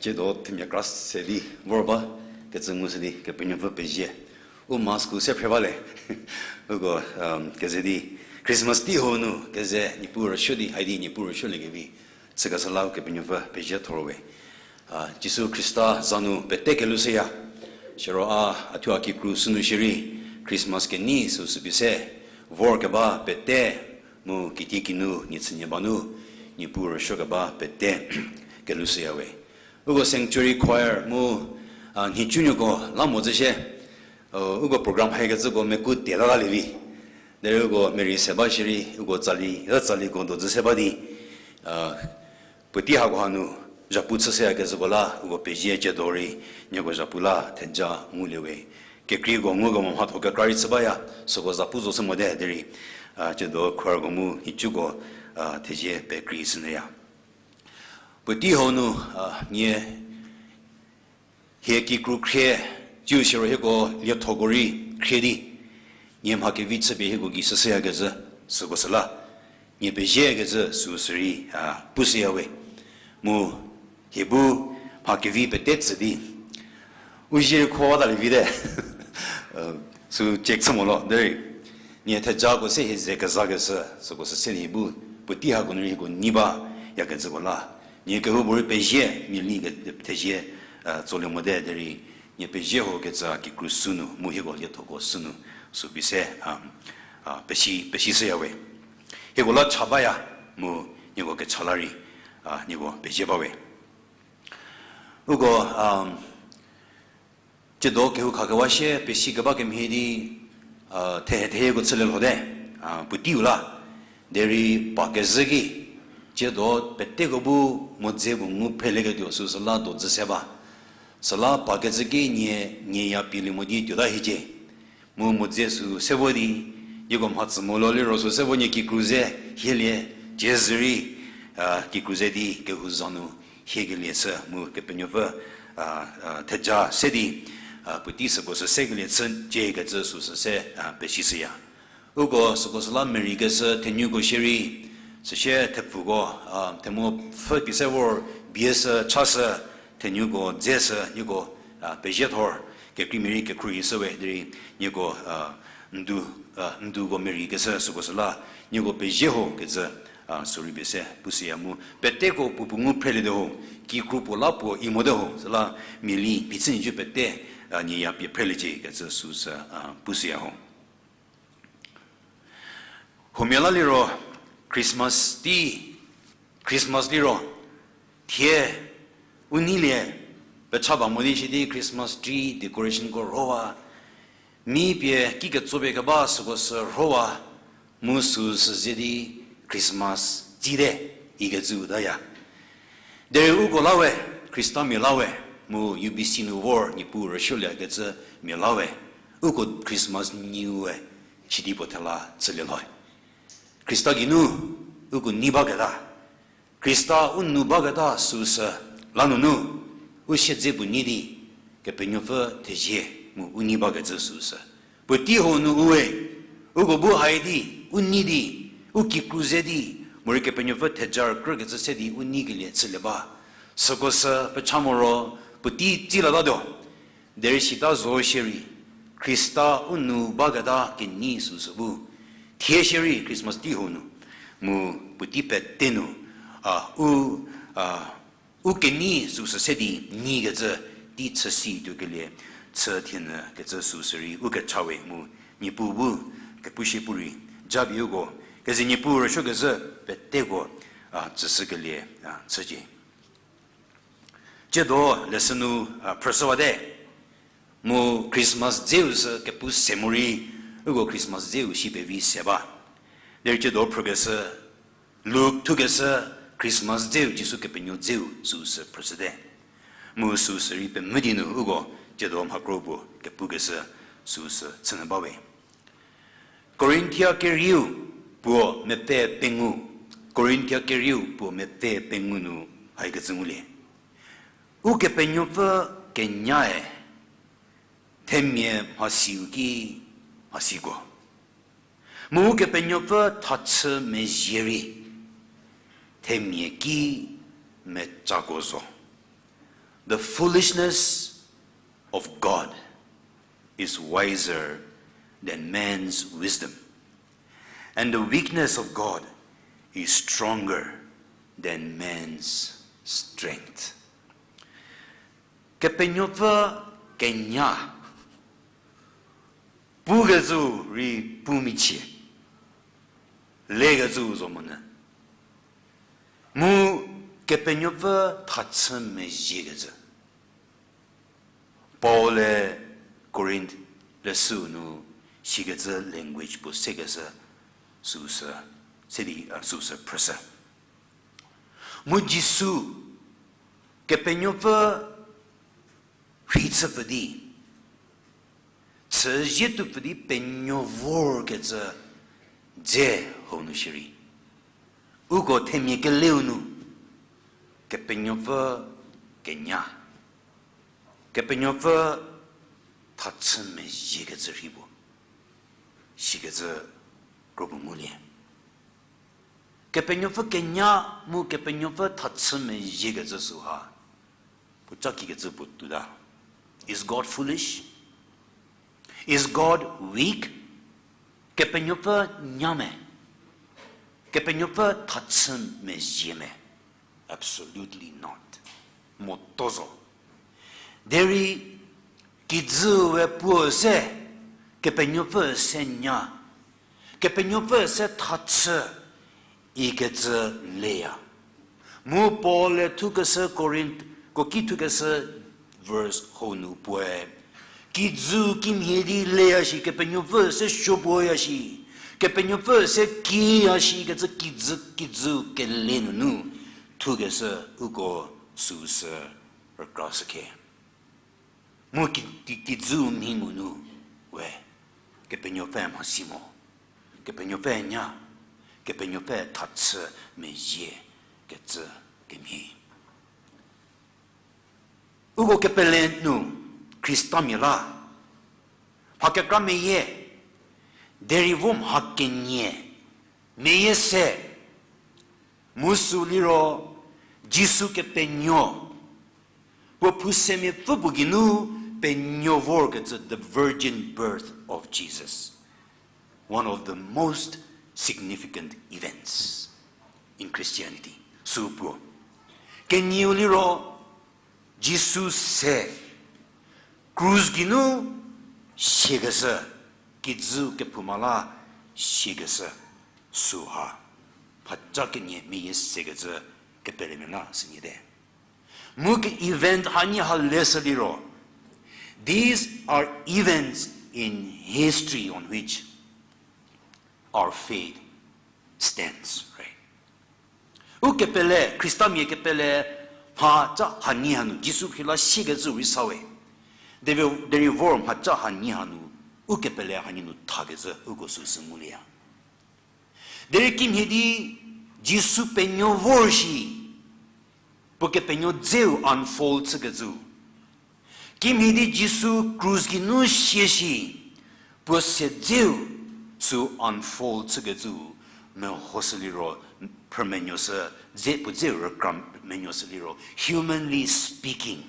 tsiedo themia kra se di vor ba kecü ngushü di Kepenuopfü pezie. U mask-u se phre bale. Uko, um, keze di Christmas tei hau nu keze Niepuu rüsuo di, haidi Niepuu rüsuoliekevi chükeshü la Ukepenuopfü pezie thor we. A, Jisu Khrista za nu pete kelushüya. Siro a, a thuo a kikru sünu shierei Christmas kenei süu sübi se vorkeba pete mu kitiekinu, nie chünie ba nu, Niepuu rüsuokeba pete kelushüya we. Uko sanctuary choir mu, a, nhicunuoko la mo zhü shie, a, uko program haikecüko meku tieta lalie vi. Derei uko merei se ba shierei, uko tsali, a tsaliko dozü se ba di, a, puotei hako hanu, zhapu chüshüyakezhüko la, uko pezie ciedo rei, nieko zhapu la theja ngulie we. Kekreiko ngukemo mhatho kekra rei chü baya, süko zhapu zo shü mote derei, a, ciedo choirko mu nhicuko, a, thezie pekrei shünyüya. Puotei hau nu, a, nie hie kikru khrie, ciu siro hieko liethoko rei khrie di, nie mha kevi chüpie hieko gei shüshüyakezhü, süko süla, nie pezieyakezhü süu sürei, a, pushüya we. Mu hie bu mha kevi pete tsü di, u zie rei kho talie vite. Sü check chü mo lo derei, nie thejako se hie ze kezakeshü, süko sü se di hie bu, puotei hako nu rei hieko nei bayakezhüko la, nie kehoupuorei pezie, mia li ke thezie, a, tsolie mote derei, nie pezie ho kecü kikru sünu, mu hieko liethoko sünu, sü pie se, a, a, pesi, pesishüya we. Hieko la cha baya, mu nieko kecha la rei, a, nieko pezie ba we. Uko, a, ciedo kehou khakewa sie pesi keba kemhie di, a, thehe theyeko chülie lhote, a, puoteiu la. Derei pa kezhü ki, ciedo peteko bu modze puo ngu phrelieketuo süu süla dozü se ba. Süla pa kezhü ki nie, nie ya pielie mo di tuota hiecie. Mu modze süu se vo di, nieko mhatsü mo lo liro süu se vo nie kikru ze hielie, cie zürei, a, kikru ze di kehou za nu hiekelie chü mu Kepenuopfü, a, a, theja se di, a, puotei süko sü sekelie chücie kecü süu sü se, a, pesishüya. Uko süko süla merei keshü thenuko shierei, süsie thepfuko, a, themopfü pie se vor bie sü chashü, thenuko dze sü nieko, a, pezie thor, kekreimia rei kekhruohi shü we derei nieko, a, ndu, a, nduko merei keshü süko süla, nieko pezie ho kecü, a, sü rei pie se pushüya mu peteko puo puo ngu phrelietuo ho, kikru puo la puo i mote ho, süla mia li mhie chü nhicu pete, a, nie ya pie phreliecie kecü süu sü, a, pushüya ho. Huomia la liro Christmas tei, Christmas liro, thie, u neilie, pecha ba mo di shi di Christmas tree decorationko rhowa, mi pie kiketsopie keba süko sü rhowa, mu süu sü ze di Christmas tsite, ikecü u taya. Derei uko la we, Khristamia la we, mu U B C nu vor Niepuu rüsuoliekecü mia la we, uko Christmas nyiu we, sidi puo thela chülie lho. Khrista geinu, uko nei baketa, Khrista u nu baketa süu sü, lanunu, u siedze puo nyi di, Kepenuopfü thezie mu u nei bakecü süu sü. Puotei hau nu u we, uko bu hai di, u nei di, u kikru ze di, morei Kepenuopfü theja rükrükecü se di u neikelie chülie ba. Süko sü pecha moro, puotei tsi latatuo. Derei sita zo shierei, Khrista u nu baketa kenei süu sü bu. Thie shierei Christmas tei hau nu, mu puotei pete nu, a, u, a, u kenei süu sü se di neikecü tei chü si tuokelie, chü thienyü kecü süu sürei u kecha we mu, Niepuu bu, kepushie pu rei, japie uko, keze Niepuu rüsuokezhü peteko, a, tsüshükelie, a, chücie. Tsiedo lesson nu, a, phrüshüwate. Mu Christmas dzeu sü kepu se morei, uko Christmas dzeu si pevi se ba. Derei tsiedo phrükeshü, Luk thukeshü Christmas dzeu Jisu Kepenuo dzeu süu sü phrüshüte. Mu süu sürei pemvü di nu uko tsiedo mhakro puo kepukeshü süu sü chünyü ba we. Korinthia kerieu puo mepfü pengou, Korinthia kerieu puo mepfü pengou nu haikecü ngulie. Ukepenuopfü kenyae, themia mhasiu ki mhasiko. Mu Ukepenuopfü thachü mezhie rei, themia ki mecako zo. The foolishness of God is wiser than man's wisdom, and the weakness of God is stronger than man's strength. Kepenuopfü kenya, pukecü rei pu michie, lekecü zo monyü. Mu Kepenuopfü thachü mezhiekecü. Paul-e Korinth leshüu nu Sikecü language puo sekeshü, süsü, se di, a, süsü phrüshü. Mu Jisu, Kepenuopfü rhei chüpfü di, chüzie tupfü di penuo vorkecü dze hau nu shierei, uko themia keleu nu, Kepenuopfü kenya, Kepenuopfü thachü meziekecü rhei puo sikecü kro puo ngulie. Kepenuopfü kenya mu Kepenuopfü thachü meziekecü süha, puo ca kikecü puo tuota. Is God foolish? Is God weak? Kepenuopfü nya me? Kepenuopfü thachü mezie me? Absolutely not. Moto zo. Derei kijüu we puo se, Kepenuopfü se nya, Kepenuopfü se thachü, ikecü leya. Mu Paul-e thukeshü Korinth, koki thukeshü verse hau nu puoe, kijü kimhie di leya shi, Kepenuopfü se suo puoya shi, Kepenuopfü se kiya shi kecü kijü, kijü kele nunu thukeshü uko süsü rükrashükhe. Mu ki, ki, kijü mhi nunu we, Kepenuopfü mhasi mo, Kepenuopfü nya, Kepenuopfü thachü mezie kecü kemhie. Uko kepele nu Khristamia la, mha kekra meyie, derei vo mha kenie, meyie se, mu sü liro, Jisu Kepenuo, puo phu semia pfü puo geinu penuo vorkecü, the virgin birth of Jesus. One of the most significant events in Christianity. Sü puo. Kenieu liro, Jisu se, krus geinu siakeshü, kijü kephouma la siakeshü, süha, mhaca kenie meyie sekecü kepelemia la sü nyite. Mu ke event hanie ha leshü liro, these are events in history on which our faith stands, right? U kepele, Khristamia kepele, mhaca hanie hanu, Jisu Khrista siakecü rei sa we. Derei, derei vor mhaca hanie hanu, u kepele hanie nu thakecü uko süsü ngulieya. Derei kimhie di Jisu penuo vor shi, puo kepenuo dzeu unfold chükecü. Kimhie di Jisu krus geinu sie shi, puo se dzeu sü unfold chükecü, mehoshü liro, phrümenuoshü, dze puo dzeu rükra menuoshü liro, humanly speaking,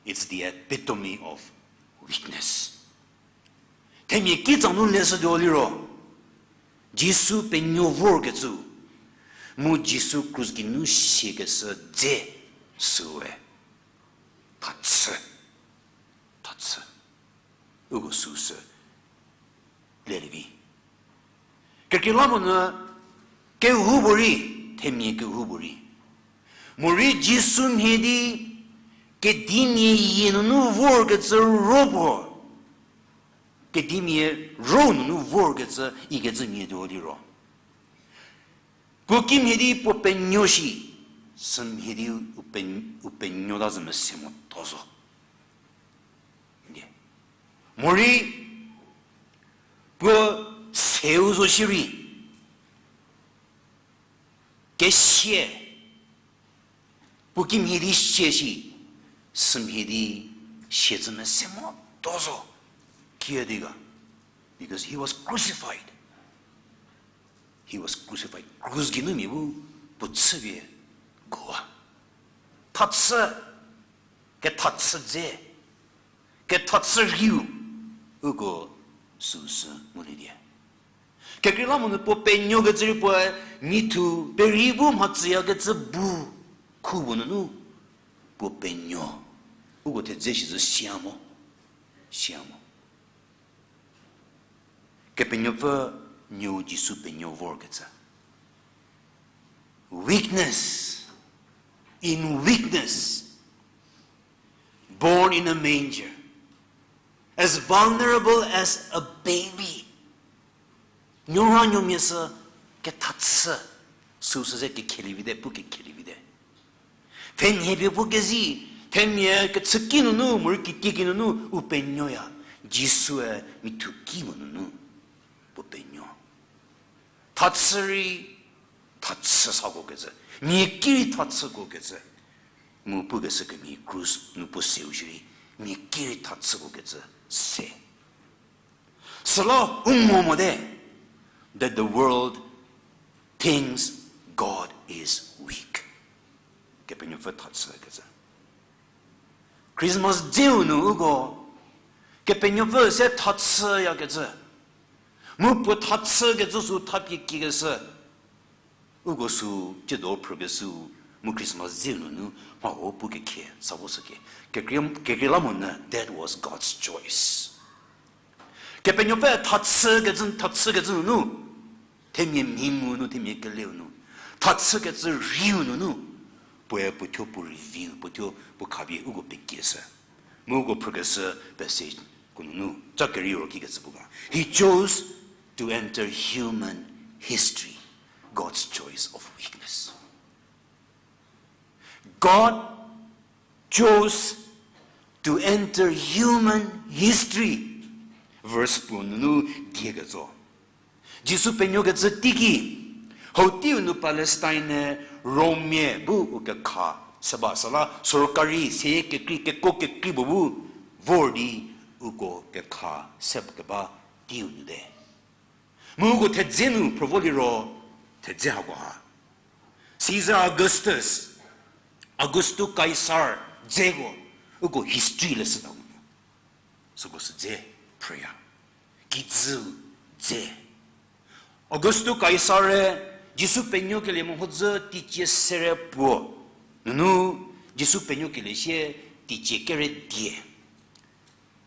it's the epitome of weakness. Themia kitsa nu leshütuo liro, Jisu penuo vorkecü, mu Jisu krus geinu siakeshü dze süe, thachü, thachü, uko süsü lelie vi. Kekreilamonyü kehoupuorei, themia kehoupuorei, morei Jisu mhie di kedimia yie nunu vorkecü ro puo, kedimia ro nunu vorkecü ikecü mhie tuo liro, puo kimhie di puo penuo shi, sümhie di u pe, u penuota zü mese motuo zo. Morei puo seu zo shierei, kesie, puo kimhie di sie shi, sümhie di sie zü mese motuo zo. Kiüdi ga, because he was crucified. He was crucified. Krus geinu mia bu puo chüpie kuowa. Thachü, kethachü dze, kethachü rhiu, uko süsü ngulie die. Kekreilamonyü puo penuokecü rei puoe, mithu perei bu mhatsüyakecü bu khu puo nunu, puo penuo, uko thedze shi zü sia mo, sia mo. Kepenuopfü nuou Jisu penuo vorkecü. Weakness, in weakness, born in a manger, As vulnerable as a baby. Nuonuomia sü kethachü, süsü ze kekhelievi te, pu kekhelievi te. Thenhie pie pu kezi, themia kechüki nunu, morei kitieki nunu, u penuoya. Jisue mithuki mo nunu, puo penuo. Thachü rei, thachü sako kecü. Mia ki rei thachüko kecü. Mu pukeshü kemhie krus nu puo seu shierei, mia ki rei thachüko kecü se. Süla u ngo mote, that the world thinks God is weak. Kepenuopfü thachü kecü. Christmas dzeu nu uko, Kepenuopfü se thachüyakecü. Mu puo thachü kecü sü thapie kiekeshü. Uko sü, tsiedo phrükeshü, mu Christmas dzeu nunu, mha-o pu kekhie, sa vo sü ke. Kekrie, kekreilamonyü, that was God's choice. Kepenuopfü thachü kecü, thachü kecü nunu, themia mhi ngu nu, themia keleu nu, thachü kecü rei-u nunu, puoe puothuo puo reveal, puothuo puo khapie uko pekieshü. Mu uko phrükeshü passageko nunu, ca kerieu ro kikecü pu ga. He chose to enter human history, God's choice of weakness. God chose to enter human history. Verse puo nunu die ketso. Jisu penuokecü teiki, hau teiu nu Palestine-e Rommia bu u kekha se ba süla sorkari seyie kekrei keko kekrei puo bu vor di uko kekha se keba teiu nu te. Mu uko thedze nu phrüvo liro, thedze hako ha. Caesar Augustus, Augusto Caesar dzeko, uko history leshüta mo. Süko sü dze phrüya. Kijü dze. Augusto Caesar-e Jisu penuokelie mhodzü teicie sere puo nunu Jisu penuokelie sie teicie kere die.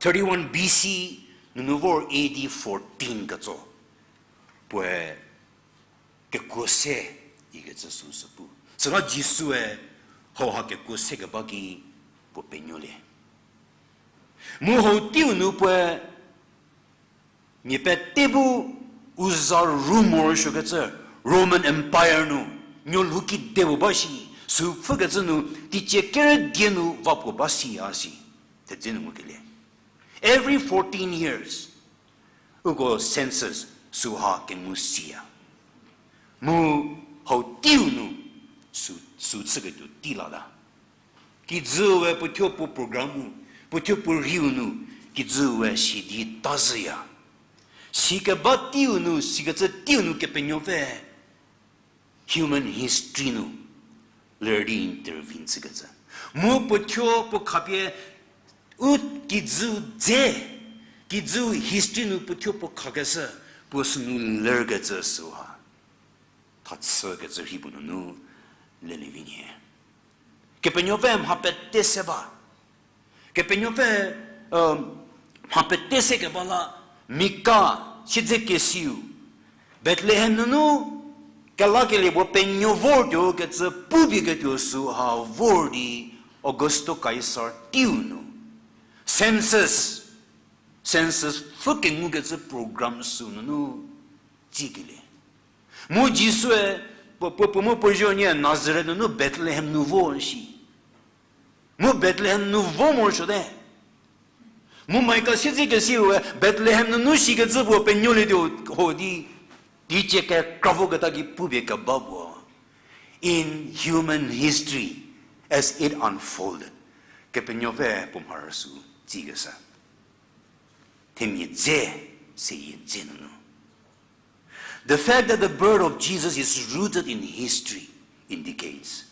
Thirty-one B C nunu vor A D fourteen ketso. Puoe kekuo se ikecü süsü pu. Süla Jisue hauha kekuo se keba ki puo penuolie. Mu hau teiu nu puoe mia pete bu u za ru morosuokecü Roman Empire nu, nuolhou kide puo ba shi, sü pfükecü nu, teicie kere die nu va puo ba siya si. Thedze nu ngukelie. Every fourteen years, uko census süha kengu siya. Mu hau teiu nu sü, sü chüketuo tei lata. Kijüe puothuo puo program-u, puothuo puo rei-u nu, kijüe sidi tazhüya. Sikeba teiu nu, sikecü teiu nu Kepenuopfü human history nu ler di intervene chükecü. Mu puothuo puo khapie u kijü dze, kijü history nu puothuo puo khakeshü, puo sünu lerkecü süha. Thachükecü rhei puo nunu lelie vi nhie. Kepenuopfü mha pete se ba. Kepenuopfü, mha pete se keba la, Mika siedzekesiu, Bethlehem nunu kelakelie puo penuo vortuo kecü pupie ketuo süha vor di Augusto Caesar teiu nu census, census pfhü kengukecü program sü nunu tsikelie. Mu Jisue puo, puo, puo mu puo zho nie Nazaret nunu Bethlehem nu vo shi. Mu Bethlehem nu vo morosuote. Mu Mika siedzekesiue Bethlehem nunu shikecü puo penuolietuo ho di, teicie kekra voketa ki pupie keba puo. In human history, as it unfolded, Kepenuopfü puo mharü sü tsikeshü. Themia dze, seyie dze nunu. The fact that the birth of Jesus is rooted in history indicates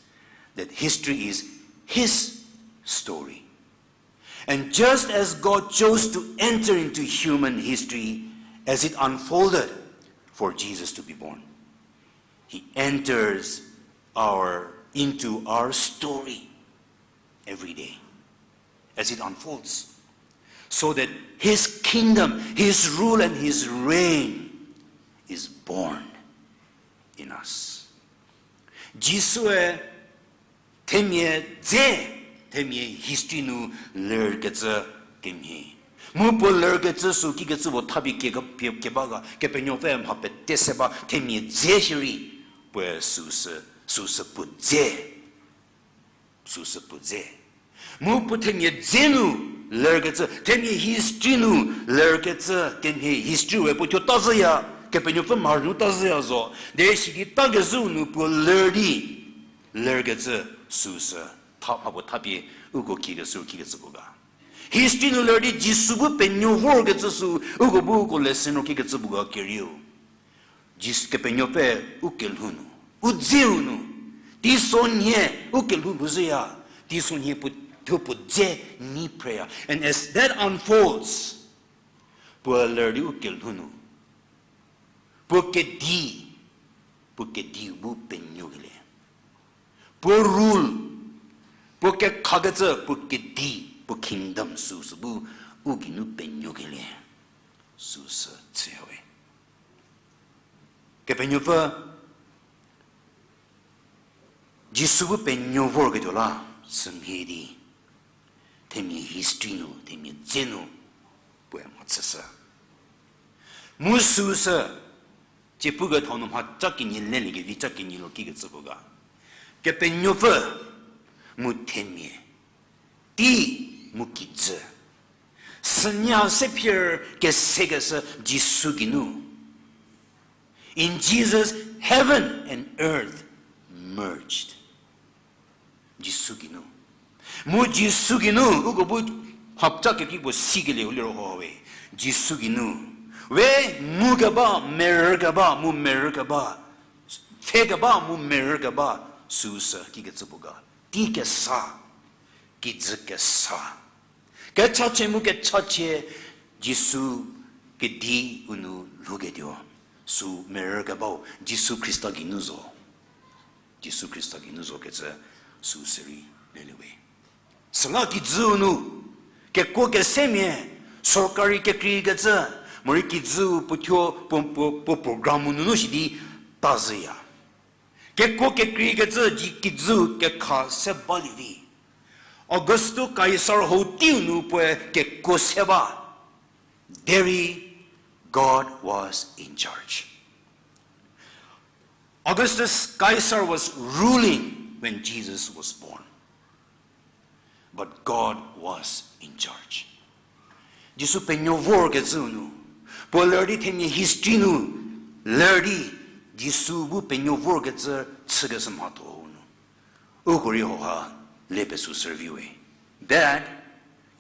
that history is his story. And just as God chose to enter into human history as it unfolded for Jesus to be born, he enters our, into our story every day as it unfolds, so that his kingdom, his rule, and his reign is born in us. Jisue themia dze, themia history nu lerkecü kemhie. Mu puo lerkecü sü kikecü puo thapie kie, pie, keba ga, Kepenuopfü mha pete se ba, themia dze shierei, puoe süsü, süsü puo dze, süsü puo dze. Mu puo themia dze nu lerkecü, themia history nu lerkecü, themia history we puo thuo tazhüya, Kepenuopfü mharhü nu tazhüya zo, derei sidi takezhüu nu puo ler di, lerkecü süsü, tha, mha puo thapie, uko kikecü, kikecü puo ga. History nu ler di Jisu bu penuo vorkecü sü, uko bu uko lesson ro kikecü puo ga kerieu. Jis-, Kepenuopfü u kelhou nu, u dzeu nu, teisonhie u kelhou lhouzhüya, teisonhie puo, thuo puo dze nyi phreya. And as that unfolds, puo ler di u kelhou nu, puo kedi, puo kedi bu penuokelie. Puo rule, puo kekhakecü, puo kedi, puo kingdom süsü bu u geinu penuokelie. Süsü chüyawe. Kepenuopfü, Jisu bu penuo vorketuo la, sümhie di, themia history nu, themia dze nu, puoe mhachüshü. Mu süsü, tsie pukethau nu mhaca kenie leliekevi ca kenie lo kikecü puo ga. Kepenuopfü, mu themia, tei, mu kijü. Sünya se phier kesekeshü Jisu geinu. In Jesus, heaven and earth merged. Jisu geinu. Mu Jisu geinu, uko bu hapta kekri puo sikelie u liro ho we. Jisu geinu. We ngukeba, merükeba, mu merükeba. Pfhekeba, mu merükeba. Süsü kikecü puo ga. Tei kesa. Kijü kesa. Kechachie mu kechachie Jisu kedi u nu lhouketuo. Sü merükebau Jisu Khrista geinu zo. Jisu Khrista geinu zo kecü sü sirei lelie we. Süla kijüu nu, kekuo kesemia, sorkari kekreikecü, morei kijüu puo thuo puo, puo, puo program nunu shi di tazhüya. Kekuo kekreikecü ji kijüu kekha se balie vi. Augusto Kaisar hou teiu nu puoe kekuo se ba. Derei God was in charge. Augustus Caesar was ruling when Jesus was born. But God was in charge. Jisu penuo vorkecüu nu, puo ler di themia history nu, ler di Jisu bu penuo vorkecü chükeshü mhatho nu. Uko rei hauha le pesü servi we. That,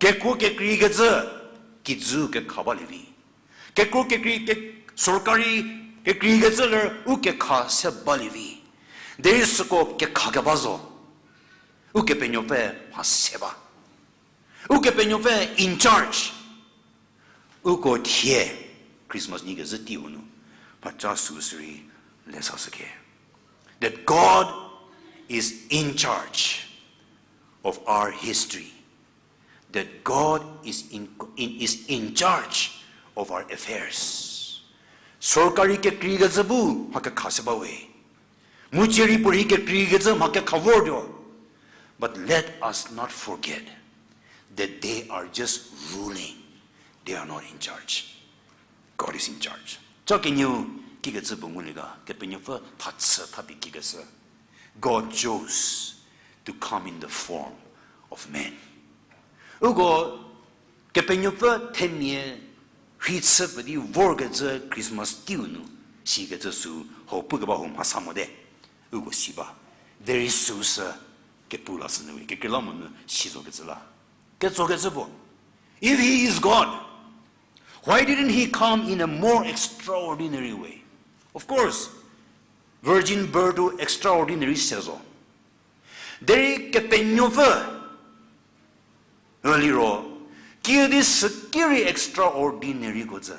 kekuo kekreikecü, kijü kekha balie vi. Kekuo kekrei ke, sorkari kekreikecü ler u kekha se balie vi. Derei süko kekha keba zo. Ukepenuopfü mha se ba. Ukepenuopfü in charge. Uko thie Christmas nyi kezhü teiu nu, mhaca sü sirei le sashüke. That God is in charge of our history. That God is in, in, is in charge of our affairs. Sorkari kekreikecü bu mha kekha se ba we. Mu cierei puorei kekreikecü mha kekha vortuo. But let us not forget that they are just ruling. They are not in charge. God is in charge. Cha kenieu kikecü puo ngulie ga, Kepenuopfü thachü thapie kikeshü. God chose to come in the form of man. Uko Kepenuopfü themia rhei chü pfü di vorkecü Christmas teiu nu, sikecü sü hau pukeba hau mhasa mote. Uko si ba. Derei süsü kepu la sü nu we, kekreilamonyü si zokecü la. Ketsokecü puo. If he is God, why didn't he come in a more extraordinary way? Of course, virgin birth extraordinary se zo. Derei Kepenuopfü, liro, kiüdi süki rei extraordinary ko tsü.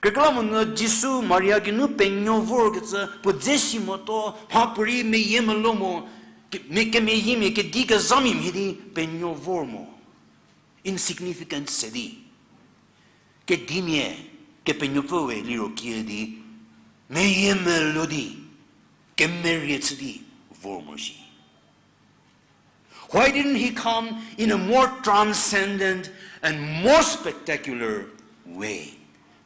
Kekreilamonyü Jisu Maria geinu penuo vorkecü puo dze si motuo, mhapuorei meyiemeluo mo, ke, me, kemeyiemia kedi kezhamia mhie di penuo vor mo. Insignificant se di. Kedimia, Kepenuopfü we liro kiüdi, meyiemeluo di, kemerie chü di vor mo shi. Why didn't he come in a more transcendent and more spectacular way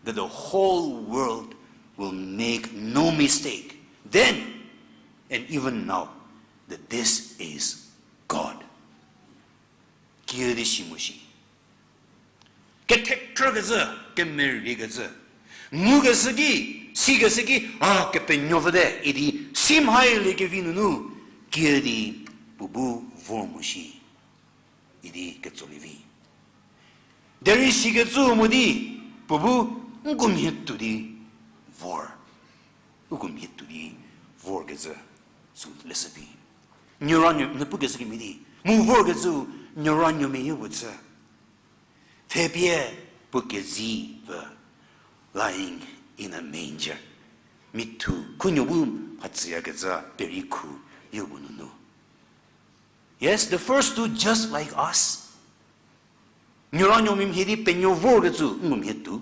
that the whole world will make no mistake then and even now that this is God? Kiüdi si mo shi. Kethekhrükecü, kemeriekecü, ngukeshü ki, sikeshü ki, a, Kepenuopfü te idi si mhailie kevi nunu, kiüdi puo bu vor mo shi idi ketsolie vi. Derei sikecü mo di, puo bu nko mhie tuo di vor. Uko mhie tuo di vorkecü sü leshü vi. Nuoranuo, n pukeshü kemhie di, mu vorkecü nuoranuomia yopuo chü. Thepie puo kezipfü, lying in a manger. Mithu khunuo bu mhatsüyakecü perikhu yopuo nunu. Yes, the first two just like us. Nuoranuomia mhie di penuo vorkecü nko mhie tuo.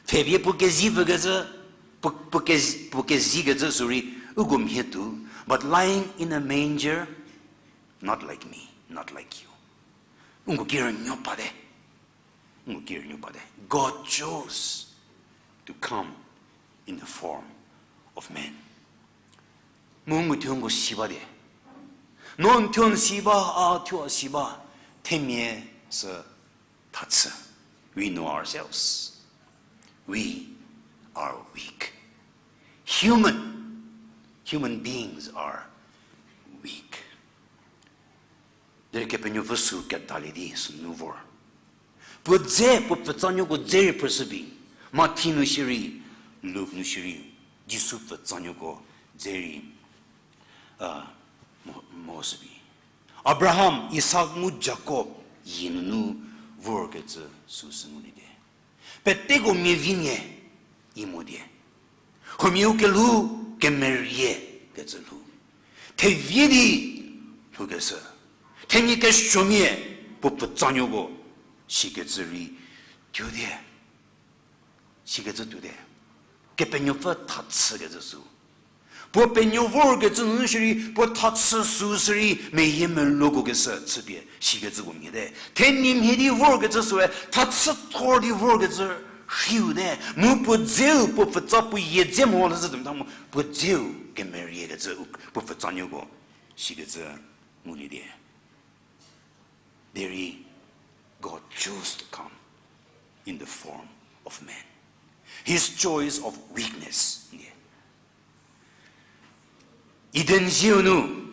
Thepie puo kezipfükecü, puo, puo kez-, puo kezikecü sürei uko mhie tuo. But lying in a manger, not like me, not like you. Nko ki rünuo bate. Nko ki rünuo bate. God chose to come in the form of man. Mu nko thuo nko si ba die. No n thuo n si ba, a thuo a si ba. Themia sü thachü. We know ourselves. We are weak. Human, human beings are weak. Derei Kepenuopfü sü kedalie di sünu vor. Puo dze, puo pfutsanuoko dze rei phrüshü vi. Mathi nu shierei, Luk nu shierei, Jisu pfutsanuoko dze rei, a, mo, mo shü vi. Abraham, Isak mu Jakob yie nunu vorkecü süsü ngulie die. Peteko miavimia i mo die. Huomia u kelhou kemerie kecü lhou. Thevie di lhoukeshü. Themia kesuomia puo pfutsanuoko sikecü rei tuo die. Sikecü tuo die. Kepenuopfü thachükecü sü. Puo penuo vorkecü nunu shierei, puo thachü sü sürei, meyie meluoko keshü chüpie, sikecü puo mhie te. Themia mhie di vorkecü süe, thachü thor di vorkecü rhiu te. Mu puo dzeu, puo pfutsa puo yie dze mo lezhü tü mta mu, puo dzeu kemeriekecü, puo pfutsanuoko, sikecü ngulie die. Derei, God chose to come in the form of man. His choice of weakness. Eden zieu nu,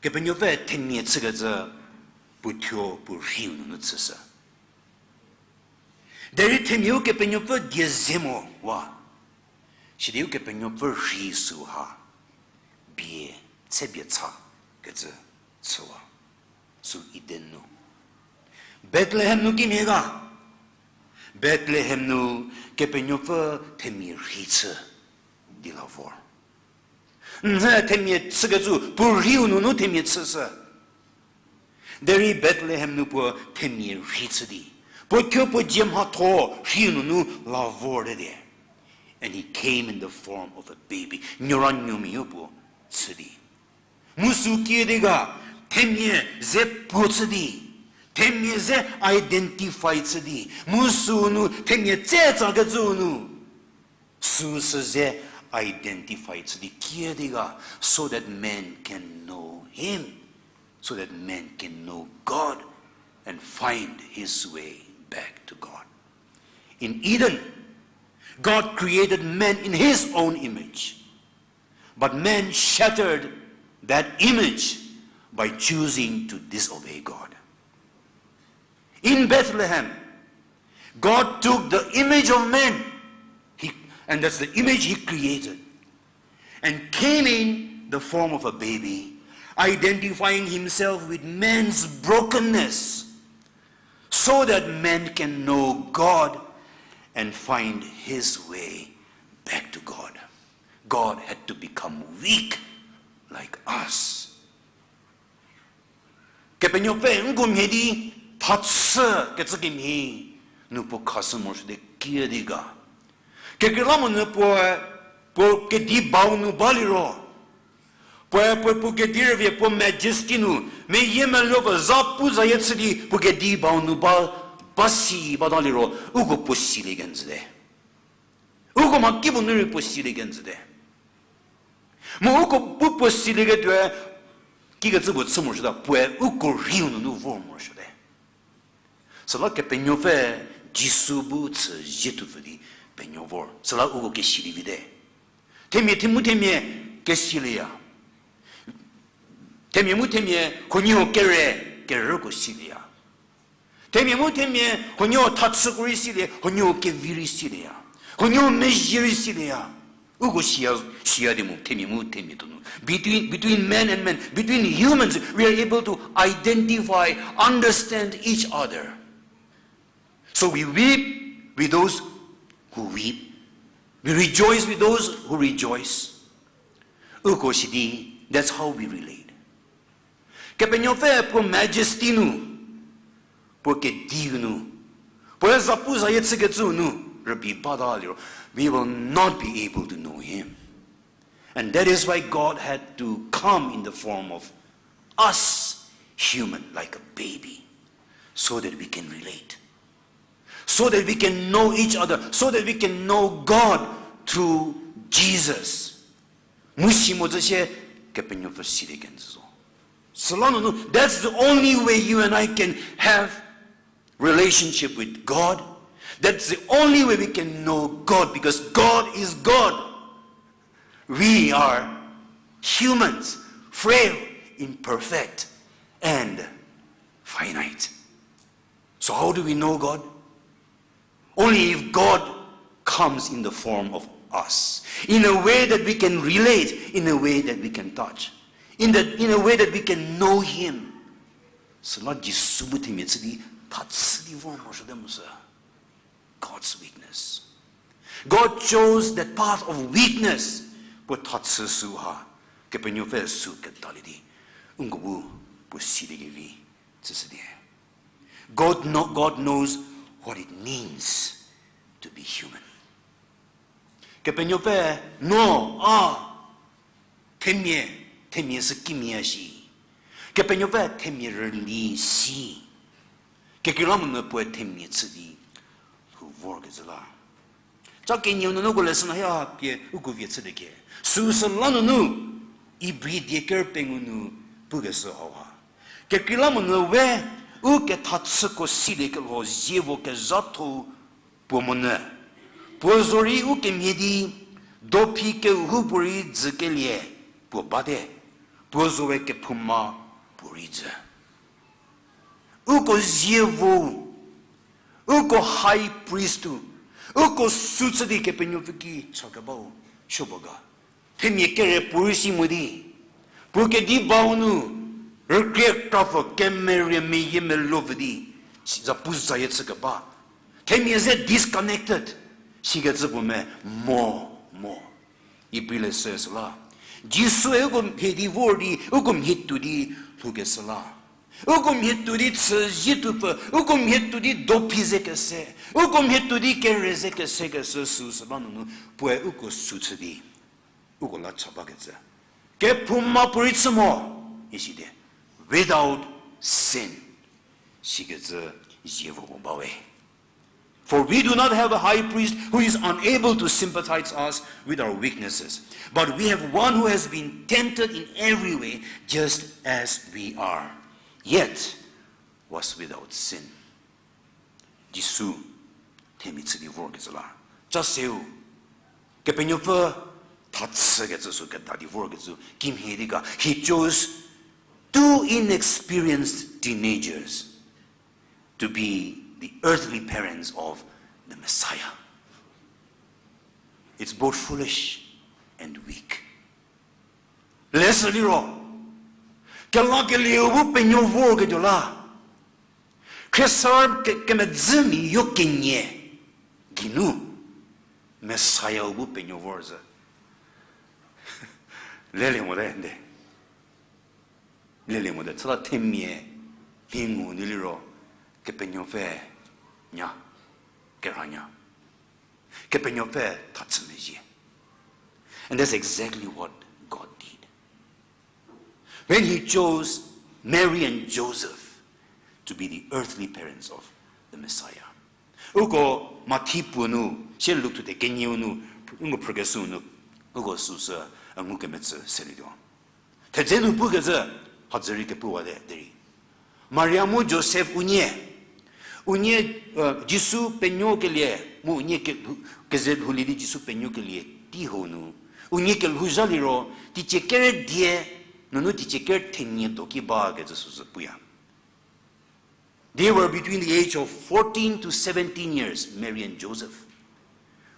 Kepenuopfü themia chükecü puo thuo puo rhiu nunu chüshü. Derei themiau Kepenuopfü die ze mo wa. Sidi Ukepenuopfü rhi süu ha bie, tse bie cha kecü chüwa. Sü Eden nu. Bethlehem nu kimhie ga? Bethlehem nu Kepenuopfü themia rhi chü di la vor. Nhie themia chükecü, puo rhiu nunu themia chüshü. Derei Bethlehem nu puo themia rhi chü di, puo thuo puo dzie mhatho rhiu nunu la vorte die. And he came in the form of a baby. Nuoranuomia puo chü di. Mu sü kiüdi ga, themia ze puo chü di, themia ze identify chü di, mu sünu themia tse tsakecü nu, süsü ze identify chü di kiüdi ga, so that men can know him, so that men can know God and find his way back to God. In Eden, God created man in his own image. But man shattered that image by choosing to disobey God. In Bethlehem, God took the image of man, he, and that's the image he created, and came in the form of a baby, identifying himself with man's brokenness, so that man can know God and find his way back to God. God had to become weak like us. Kepenuopfü nko mhie di thachü kecü kemhie nu puo khashü morosuo di kiüdi ga. Kekreilamonyü puo, puo kedi bau nu baliro, Puoe, puoe puo kedi rüvie puo majesty nu, meyiemeluopfü zapuzayie chü di puo kedi bau nu ba, ba si bata liro, uko puo silie kenjüte. Uko mha kipuo nu rei puo silie kenjüte. Mu uko bu puo silieketuoe, kikecü puo chü morosuota, puoe uko rhiu nunu vor morosuote. Süla Kepenuopfü Jisu bu chü zie tuopfü di penuo vor. Süla uko kesilievi te. Themia, themu themia kesilieya. Themia mu themia huoniehuo kere, kerüko silieya. Themia mu themia huoniehuo thachüko rei silie, huoniehuo kevi rei silieya. Huoniehuo mezhie rei silieya. Uko siya, siya di mu themia mu themia tuonu. Between, between man and man, between humans, we are able to identify, understand each other. So we weep with those who weep. We rejoice with those who rejoice. Uko sidi, that's how we relate. Kepenuopfü puo majesty nu, puo kedi nu, puoe zapuzayie chükecü nu rübei bata liro, we will not be able to know him. And that is why God had to come in the form of us, human, like a baby, so that we can relate, so that we can know each other, so that we can know God through Jesus. Mu si mo zü sie Kepenuopfü silie kenjü zo. Süla nunu, that's the only way you and I can have relationship with God. That's the only way we can know God, because God is God. We are humans, frail, imperfect, and finite. So how do we know God? Only if God comes in the form of us, in a way that we can relate, in a way that we can touch, in the, in a way that we can know him. Süla Jisu bu themia chü di, thachü di vor morosuote mu sü. God's weakness. God chose that path of weakness. Puo thachü süu ha, Kepenuopfü süu kedalie di, uko bu puo siliekevi tsüshü die. God, kno-, God knows what it means to be human. Kepenuopfü, no, a, themia, themia sü kimia shi. Kepenuopfü themia rüli si. Kekreilamonyü puoe themia chü di lhou vorkecü la. Ca kenieu nunu ko lesson haya pie uko vie chüte ke. Süu süla nunu, Ibri die ker pengou nu pukeshü hauha, kekreilamonyü we u kethachüko siliekelho zievo kezhatho-u puo monyü, puo zorei u kemhie di, dophi kehoupuorei dzükelie puo bate, puo zowe kephouma puorei dzü. Uko zievo, uko high priest-u, uko süu chü di Kepenuopfü ki chakebau supuo ga. Themia kere puorei si mo di, puo kedi bau nu, rükrie krapfü kemerie meyie meluopfü di, si-, zapuzayie chükeba. Themia ze disconnected, sikecü puo me mo, mo. Ibri leshü süla, Jisue uko mhie di vor di, uko mhie tuo di lhoukeshü la. Uko mhie tuo di chüzie tuopfü, uko mhie tuo di dophi ze kese, uko mhie tuo di kere ze kese keshü süu süla nunu, puoe uko süu chü di, uko la cha bakecü. Kephouma puorei chü mo, isidi, without sin, sikecü zievo puo bawe. For we do not have a high priest who is unable to sympathize us with our weaknesses, but we have one who has been tempted in every way, just as we are, yet was without sin. Jisu themia chü di vorkecü la. Cha seu, Kepenuopfü thachükecü sü keda di vorkecü kimhie di ga, he chose two inexperienced teenagers to be the earthly parents of the Messiah. It's both foolish and weak. Lesü liro, kelakelieu bu penuo vorketuo la, khriesarü ke-, kemedzümia yo kenie geinu, Messiah-u bu penuo vor zhü. Lelie mote nde. Lelie mote, chüla themia mhi ngu nu liro, Kepenuopfü nya, kerhanya. Kepenuopfü thachü mezhie. And that's exactly what God did. When he chose Mary and Joseph to be the earthly parents of the Messiah. Uko Mathi puo nu, sie Luk thuthe kenieu nu, uko phrükeshü nu, uko süsü a ngukemetsü selietuo. Thedze nu pukecü, hadzü rei kepuwate derei. Maria mu Josef unie, unie, Jisu penuokelie, mu unie ke-, keze lhoulie di Jisu penuokelie tei hau nu, unie kelhouzha liro, teicie kere die, nunu teicie kere thenie do ki bakecü süsü puya. They were between the age of fourteen to seventeen years, Mary and Joseph,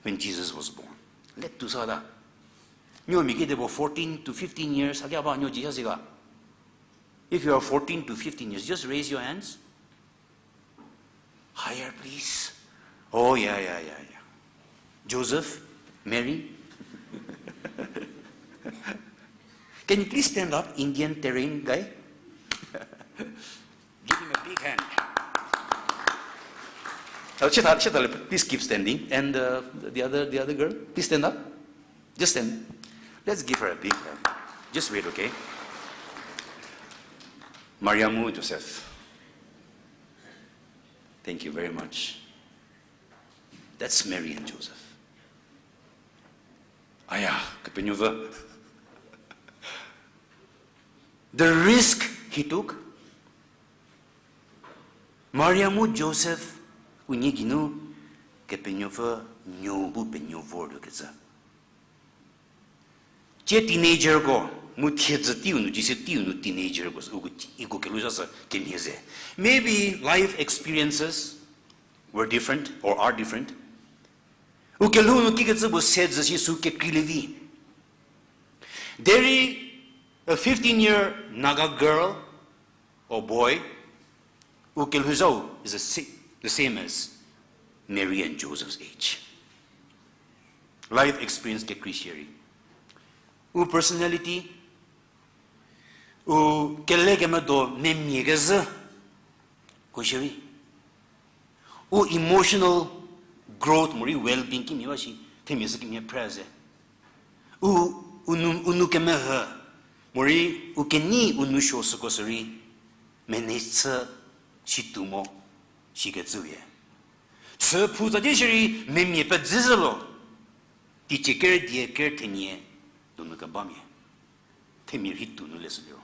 when Jesus was born. Let to sada. Nuo mia kedipuo fourteen to fifteen years, hakia ba nuo ji sa si ga. If you are fourteen to fifteen years, just raise your hands. Higher, please. Oh, yeah, yeah, yeah, yeah. Joseph, Mary. Can you please stand up, Indian Terrain guy? Give him a big hand. Oh, Chita, Chita, please keep standing. And, uh, the other, the other girl, please stand up. Just stand. Let's give her a big hand. Just wait, okay? Maria mu Josef. Thank you very much. That's Mary and Joseph. Aya, Kepenuopfü. The risk he took. Maria mu Josef unie geinu Kepenuopfü nuo bu penuo vortuokecü. Tie teenagerko, mu thiedzü teiu nu, Jisu teiu nu teenagerko, uko, iko kelhouzha sü kemhie ze. Maybe life experiences were different or are different. U kelhou nu kikecü puo se zü shi sü kekreilie vi. Derei a fifteen-year Naga girl or boy, u kelhouzhau is the sa-, the same as Mary and Joseph's age. Life experience kekrei shierei. U personality, u kelekemedo memia kezhü, ko shierei. U emotional growth morei well-being kimhie ba shi, themia sü kimhie phre ze. U, u nu, u nou kemeho, morei u kenei u nou suo süko sürei, manage chü situo mo, shikecü wie. Chü phu tsa di shierei memia pedzü zhü lo, teicie ker die ker thenie, donu kebamia. Themia rhi tuo nu leshü liro.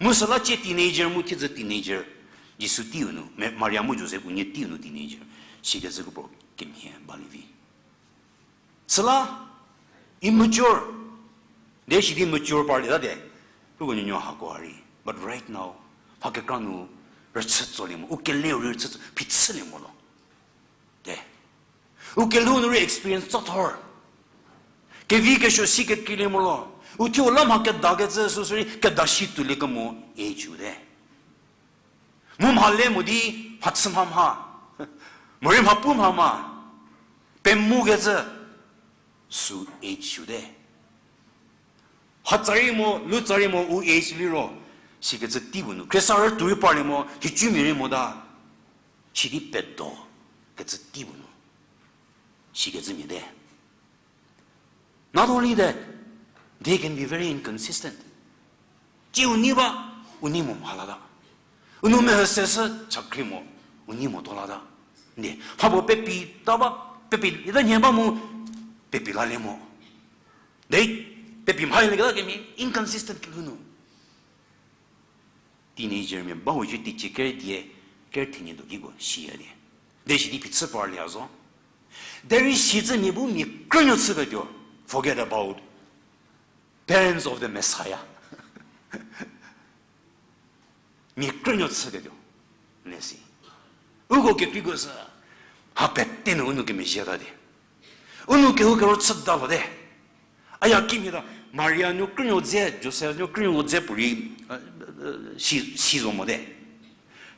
Mu süla tie teenager mu thiedzü teenager, Jisu teiu nu, Me-, Maria mu Josef unie teiu nu teenager, shikecü kro kemhie balie vi. Süla immature. De shi di mature parlie ta de. Uko nuonuo hako a rei. But right now, mha kekra nu rüchü tsolie mo, u keleu rei rüchü tso, phichülie mo lo. De. U kelhou nu rei experience tsothor. Kevi kesuo si kekreilie mo lo. U thuo la mha kedakecü süsürei keda shi tuolie kemo age-u te. Mu mha le mo di mhachü mha mha. Morei mha pu mha mha. Pemukecü sü age-u te. Hatsa rei mo, lutsa rei mo, u age liro. Sikecü tei bu nu. Khriesarü tuo rei parlie mo, thicumia rei mota. Sidi pedo kecü tei bu nu. Sikecü mia te. Not only that, they can be very inconsistent. Tsie u nei ba, u nei mo mha lata. U nou mehü se sü chakri mo, u nei motuo lata. Nde, mhapuo pepi ta ba, pepi ita nhie ba mu, pepi lalie mo. De, pepi mhalieketa kemhie inconsistent kelhou nu. Teenager mia ba huo shi teicie ker die, ker thenie do kiko siya die. De shi di phichü parlie a zo. Derei sicü mia bu mia krünuo chüketuo. Forget about parents of the Messiah. Mia krünuo chüketuo. Lesi. Uko kekreiko sü, ha pete nu u nou kemezhie ta di. U nou kehou kero chüta lo te. Aya kimhie ta, Maria nuo krünuo dze, Josef nuo krünuo dze puorei, si, si zo mo te.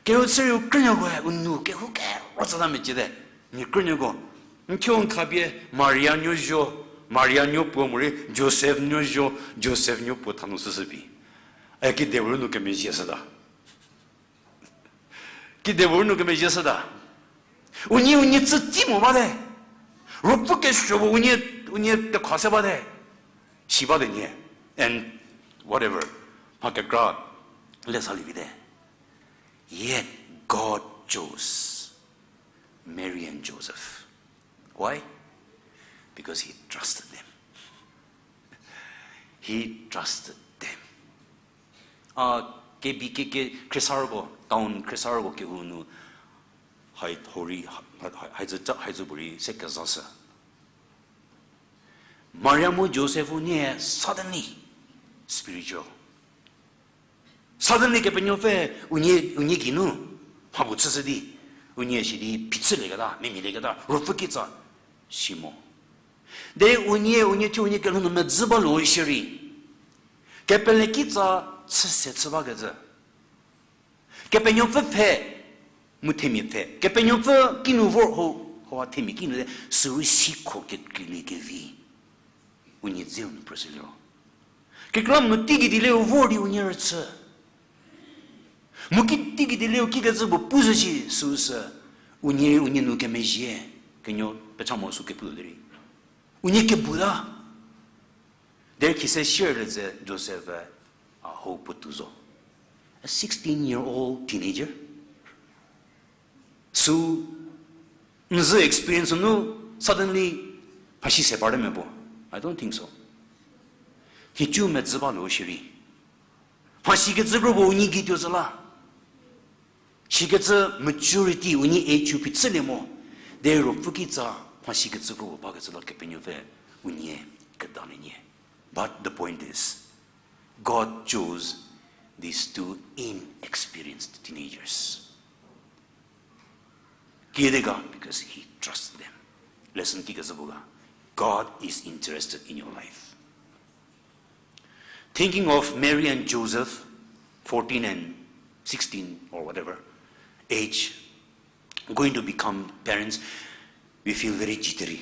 Kehou chürieu krünuokoe u nou kehou kero chüta mecie te. Mia krünuoko. N thuo n khapie Maria nuo zuo, Maria nuo puo morei Josef nuo zuo, Josef nuo puo thanu süsü pi. Aya kidepuorei nu kemezhie shüta. Kidepuorei nu kemezhie shüta. Unie, unie tsü tsi mo bate. Ruopfü kesuo bu unie, unie tekhase bate. Si bate nie. And whatever. Mha kekra le sa lievi te. Yet God chose Mary and Joseph. Why? Because he trusted them. He trusted them. A, kebi keke khriesarüko, town khriesarüko kehou nu, hai, hori, ha-, ha-, haizü ca-, haizü puorei se kezashü. Maria mu Josef unie suddenly spiritual. Suddenly Kepenuopfü unie, unie geinu mha puo chüshü di, unie si di phichülieketa, memialieketa, ruopfü kitsa si mo. Derei unie, unie thuo unie kelhou nu medzü ba lo shierei, kepele kitsa chüse chü bakecü. Kepenuopfü pfhe, mu themia pfhe. Kepenuopfü kinu vor ho, ho themia kinu te, sürei sikho kekreilie kevi. Unie dzeu nu phrüshü liro. Kekreilamonyü teigei di leu vor di unie rüchü. Mu ki teigei di leu kikecü puo pushü shi süsü. Unie, unie nu kemezhie, kenuo pecha mo sü kepu derei. Unie kebuta. Derei khise shierlie ze Josef, a, ho puotou zo. A sixteen-year-old teenager. Sü, n zü experience nu suddenly mhasi se parte me puo. I don't think so. Nhicu medzü ba lo shierei, mhasikecü kro puo unie gei tuo zü la. Sikecü maturity unie age-u phichülie mo. Derei ruopfü kitsa mhasikecü kro puo bakecü la Kepenuopfü unie kedalienie. But the point is, God chose these two inexperienced teenagers. Kiüdi ga, because he trusts them. Lesson kikecü bu ga, God is interested in your life. Thinking of Mary and Joseph, fourteen and sixteen or whatever age, going to become parents, we feel very jittery.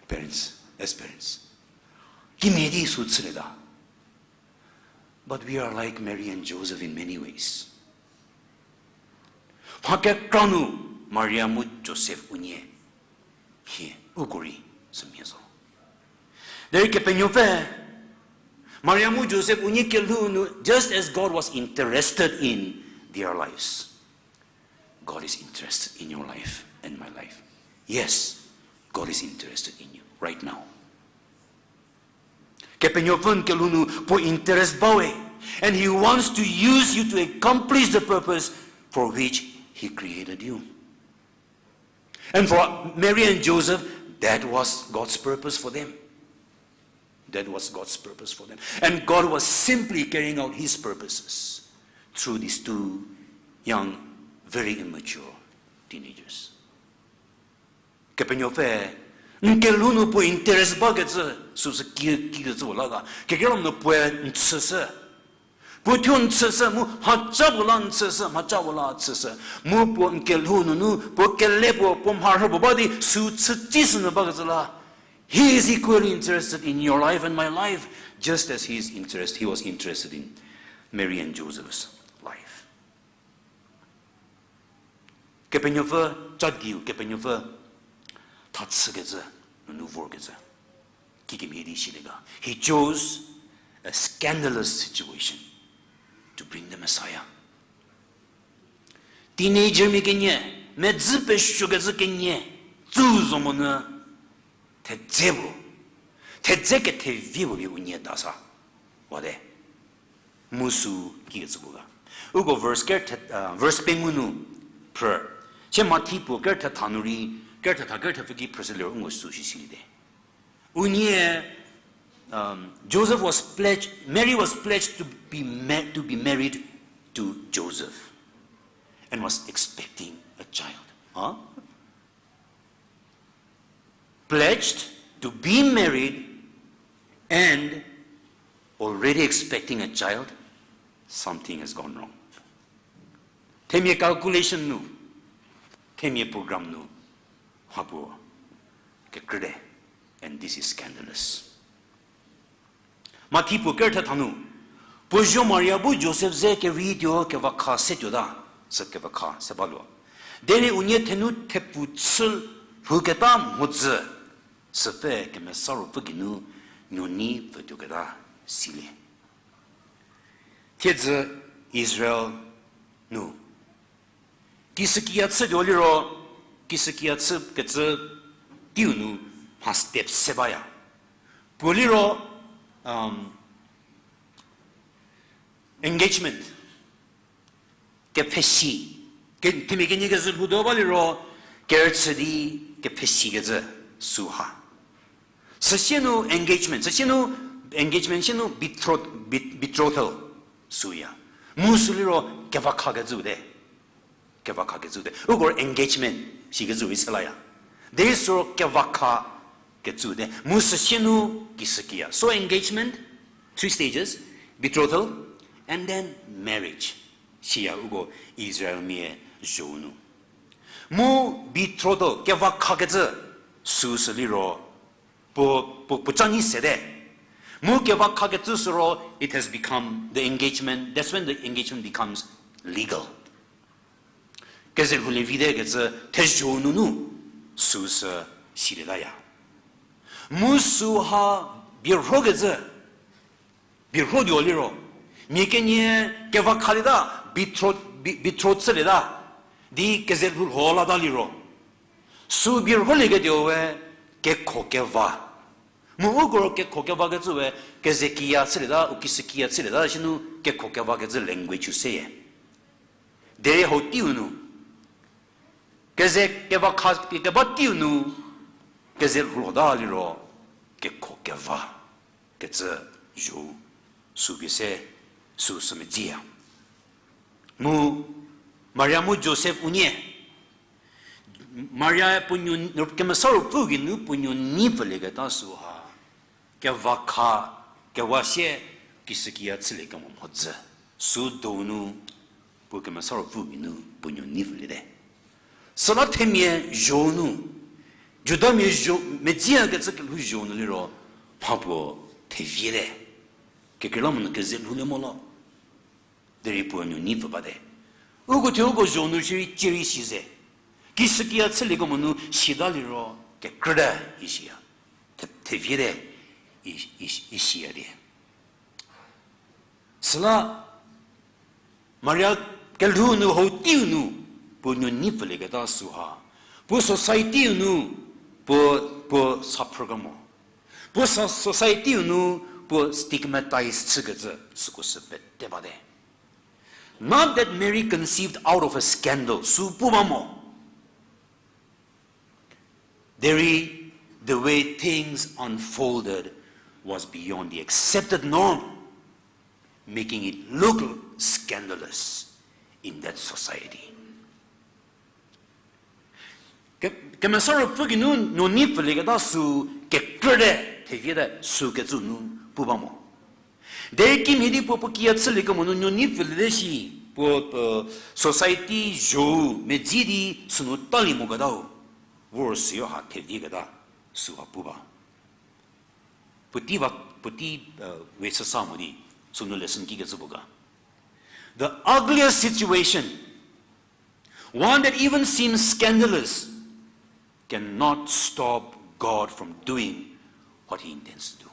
Parents, as parents. Kimhie di sü chülieta. But we are like Mary and Joseph in many ways. Mha kekra nu Maria mu Josef unie mhie, uko rei sümhie zo. Derei Kepenuopfü, Maria mu Josef unie kelhou nu, just as God was interested in their lives, God is interested in your life and my life. Yes, God is interested in you right now. Kepenuopfü n kelhou nu puo interest ba we, and he wants to use you to accomplish the purpose for which he created you. And for Mary and Joseph, that was God's purpose for them. That was God's purpose for them. And God was simply carrying out his purposes through these two young, very immature teenagers. Kepenuopfü, n kelhou nu puo interest bakecü, süsü ki, kikecü puo la ga. Kekreilamonyü puoe n chüshü. Puo thuo n chüshü, mu mhaca puo la n chüshü, mhaca puo la chüshü. Mu puo n kelhou nunu, puo kele puo, puo mharhü puo ba di, sü chütsi sünu bakecü la. He is equally interested in your life and my life, just as he is interest, he was interested in Mary and Joseph's life. Kepenuopfü, chadiu Kepenuopfü, thachükecü, nunu vorkecü. Kikemhie di silie ga. He chose a scandalous situation to bring the Messiah. Teenager mia kenie, medzü pesuokecü kenie, tsü zo monyü, thedze puo, thedze kethevie puo pie unie dasa wate. Mu sü kikecü puo ga. Uko verse ker the, uh, verse pengou nu phrü. Sie Mathi puo ker thetha nu rei, ker thetha ker thepfü ki phrüshü liro u ngu sü shi silie te. Unie, um, Joseph was pledged, Mary was pledged to be ma-, to be married to Joseph and was expecting a child. Huh? Pledged to be married and already expecting a child, something has gone wrong. Themia calculation nu, themia program nu, mha puo kekrüte, and this is scandalous. Mathi puo ker thetha nu, puo zuo Maria bu Josef ze kerei tuo kevakha se tuota, sü kevakha se ba luo. Derei unie thenu thepfu chü lhouketa mhodzü, süpfü Kemesa Ruopfü geinu nuo nei pfütuoketa silie. Kecü Israel nu. Kisükiya chütuo liro, kisükiya chükecü teiu nu mha step se baya. Puo liro, um, engagement, kepfhesi, ke, themia kenie kezü lhoutuo ba liro, kerüchü di kepfhesi kecü süha. Süsie nu engagement, süsie nu engagement sie nu betrot-, be-, betrothal süya. Mu sü liro kevakhakecü te. Kevakhakecü te. Uko engagement sikecü rei se laya. Derei süro kevakha kecü te. Mu süsie nu kisükiya. So engagement, three stages, betrothal, and then marriage. Siya uko Israelmia zho nu. Mu betrothal, kevakhakecü süsü liro, puo, puo, puo ca nyi sete. Mu kevakhakecü süro, it has become the engagement, that's when the engagement becomes legal. Keze lhoulie vite kecü thezho nunu süsü silietaya. Mu süha bierhokecü, bierhotuo liro, mia kenie kevakhalieta, betrothed, be-, betrothed chülieta, di keze lhoulho lata liro, sü bierholieketuo we kekho keva. Mu uko kekho kevakecü we, keze kiya chülieta, u kisükiya chülieta, sinu kekho kevakecü language-u seyie. Derei hau teiu nu, keze kevakha keba teiu nu, keze lhoulhota liro, kekho keva kecü zho, sü pie se, süsü medziya. Mu Maria mu Josef unie, Maria puo nuo, Kemesa Ruopfü geinu puo nuo nei pfülieketa süha, kevakha, kewa sie, kisükiya chülie kemo mhodzü, sü donu, puo Kemesa Ruopfü geinu puo nuo nei pfüliete. Süla themia zho nu, Judamia zho, medziyakecü kelhou zho nu liro, mha puo theviete. Kekreilamonyü keze lhoulie mo lo. Derei puo nuo nei pfü bate. Uko thuo uko zho nu shierei cierei si ze, kisükiya chülie kemo nu sita liro kekrüte, isiya. The-, theviete, i-, i-, isiya die. Süla Maria kelhou nu hau teiu nu, puo nuo nei pfülieketa süha, puo society-u nu, puo, puo saphrü kemo, puo sa-, society-u nu, puo stigmatize chükecü süko sü pete bate. Not that Mary conceived out of a scandal, sü pu ba mo. Derei, the way things unfolded was beyond the accepted norm, making it look scandalous in that society. Ke-, Kemesa Ruopfü geinu nuo nei pfülieketa sü kekrüte, theviete, sükecü nu pu ba mo. Derei kimhie di puo puo kiya chülie kemo nu nuo nei pfüliete shi, puo, puo society zho-u medzi di sünu talie moketau, vor süyo ha thevieketa süha pu ba. Puotei va, puotei, we chüsa mo di, sünu lesson kikecü puo ga. The ugliest situation, one that even seems scandalous, cannot stop God from doing what he intends to do.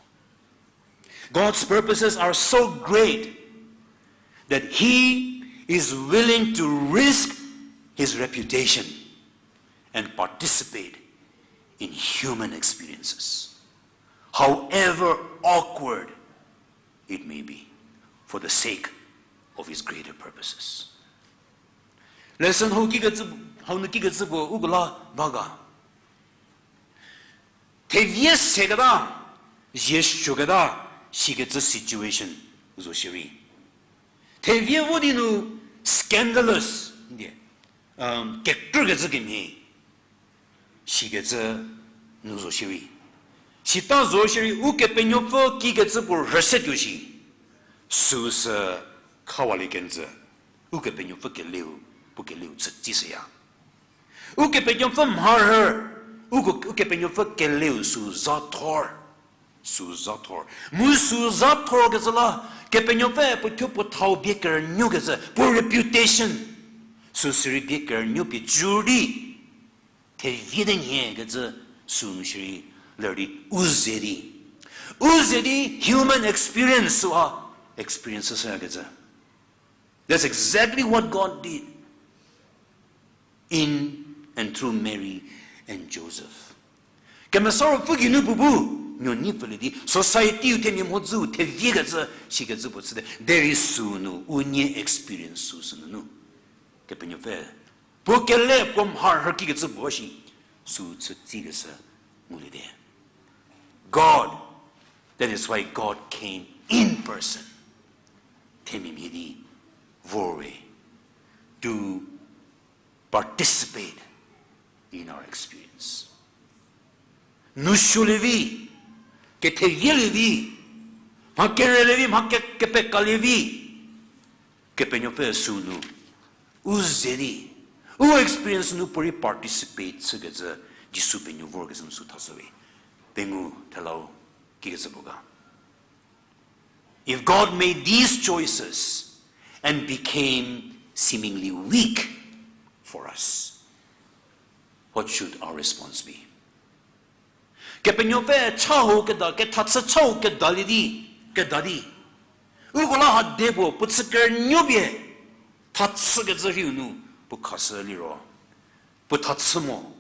God's purposes are so great that he is willing to risk his reputation and participate in human experiences, however awkward it may be, for the sake of his greater purposes. Lesson hau kikecü, hau nu kikecü puo uko la ba ga. Thevie seketa, zie suoketa, sikecü situation zo shierei, thevie vo di nu scandalous, die, kekrükecü kemhie, sikecü nu zo shierei. Sita zo shierei, Ukepenuopfü kikecü puo rhüsetuo shi, süsü khawalie kenjü, Ukepenuopfü keleu, puo keleu chütsi shüya. Ukepenuopfü mharhü, uko, Ukepenuopfü keleu sü za thor. Sü za thor. Mu sü za thorkecü la, Kepenuopfü puo thuo puo thau bie kerünuokecü, puo reputation, süsü rei bie kerünuo pie jurei, thevie te nhiekecü, sünu shierei, ler di, u ze di. U ze di human experience süha, experience shüyakecü. That's exactly what God did in and through Mary and Joseph. Kemesa Ruopfü geinu puo bu, nuo nyi pfülie di, society-u themia mhodzü-u theviekecü, sikecü puo chüte, derei sünu, unie experience sü sünunu. Kepenuopfü, puo kele, puo mharhü kikecü puo shi, sü chü tsikeshü ngulie di. God, that is why God came in person. Themia mhie di vorwe to participate in our experience. Nousuolie vi, kethevielie vi, mha kerelie vi, mha ke-, kepekalie vi, Kepenuopfü sünu, u ze di, u experience nu puorei participate chükecü, Jisu penuo vorkecü nu sü thashüwe. Pengou thelau kikecü puo ga. If God made these choices and became seemingly weak for us, what should our response be? Kepenuopfü cha ho keda, kethachü cha ho kedalie di, keda di, uko la ha de puo, puo chü kerünuo pie, thachükecü rhiu nu, puo khashü liro, puo thachü mo,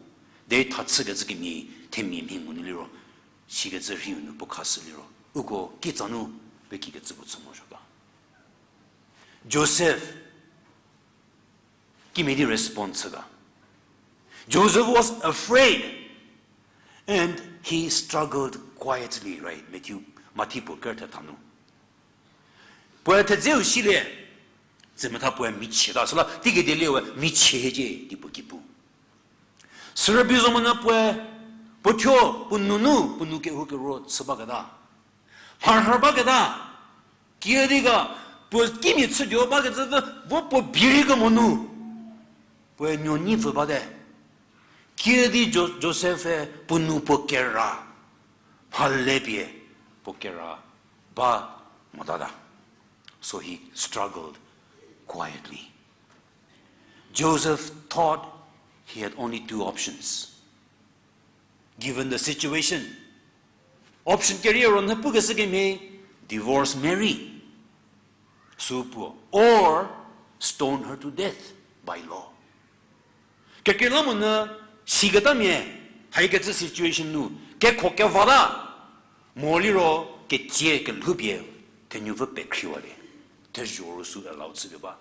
derei thachükecü kemhie, themia mhie ngu nu liro, sikecü rhiu nu puo khashü liro, uko kitsa nu, pekikecü puo chü mo zho ga. Joseph kimhie di respond chü ga. Joseph was afraid and he struggled quietly, right? Matthew, Mathi puo ker thetha nu. Puoe thedzeu silie, tse metha puoe michie ta, süla teigei dieliewe michie hiecie di puo ki pu. Sürübei zo monyü puoe, puo thuo, puo nunu, puo nou kehoukero chü baketa, mharhü baketa, kiüdi ga, puo kimia chütuo bakecü vo puo bierei kemo nu, puoe nuo nyi pfü bate. Kiüdi Jo-, Joseph-e puo nou puo kera, mhale pie puo kera ba motata. So he struggled quietly. Joseph thought he had only two options. Given the situation, option kerieu ro nhie pukeshü kemhie, divorce Mary, sü puo, or stone her to death by law. Kekreilamonyü siketamia, haikecü situation nu kekho kevata, mo liro ketsie kelhoupie thenuopfü pekhriwalie, thezho ro sü allow chüpie ba.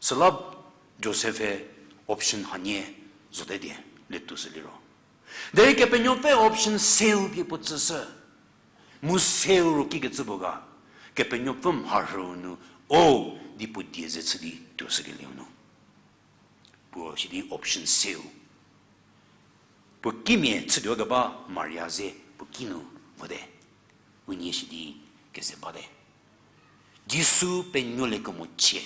Süla Joseph-e option hanie zote die, letuoshü liro. Derei Kepenuopfü option seu pie puo tsüshü. Mu seu ro kikecü puo ga, Kepenuopfü mharhüu nu, o, di puo die ze chü di tuoshükelieu nu, puo sidi option seu. Puo kimia chütuo keba Maria ze puo kinu vote. Unie sidi keze bate. Jisu penuolie kemochie.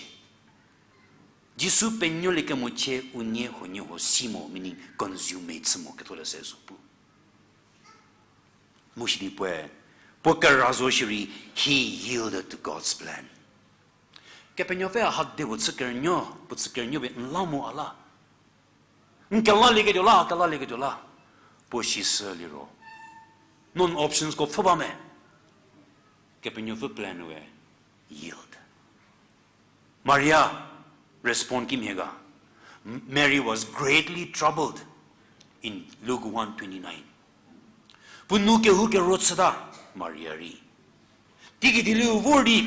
Jisu penuolie kemochie unie huoniehuo si mo, meaning consummate chü mo ketholeshü zo pu. Mu sidi puoe, puo kera zo shierei, he yielded to God's plan. Kepenuopfü ha de puo chü kerünuo, puo chü kerünuo pie n la mo a la. N kelalieketuo la, kelalieketuo la. Puo sishü liro, non optionsko pfhü ba me. Kepenuopfü plan we yield. Maria respond kimhie ga. Mary was greatly troubled in Luke one twenty-nine. Puo nou kehou kero chüta Maria rei. Teigei dielieu vor di,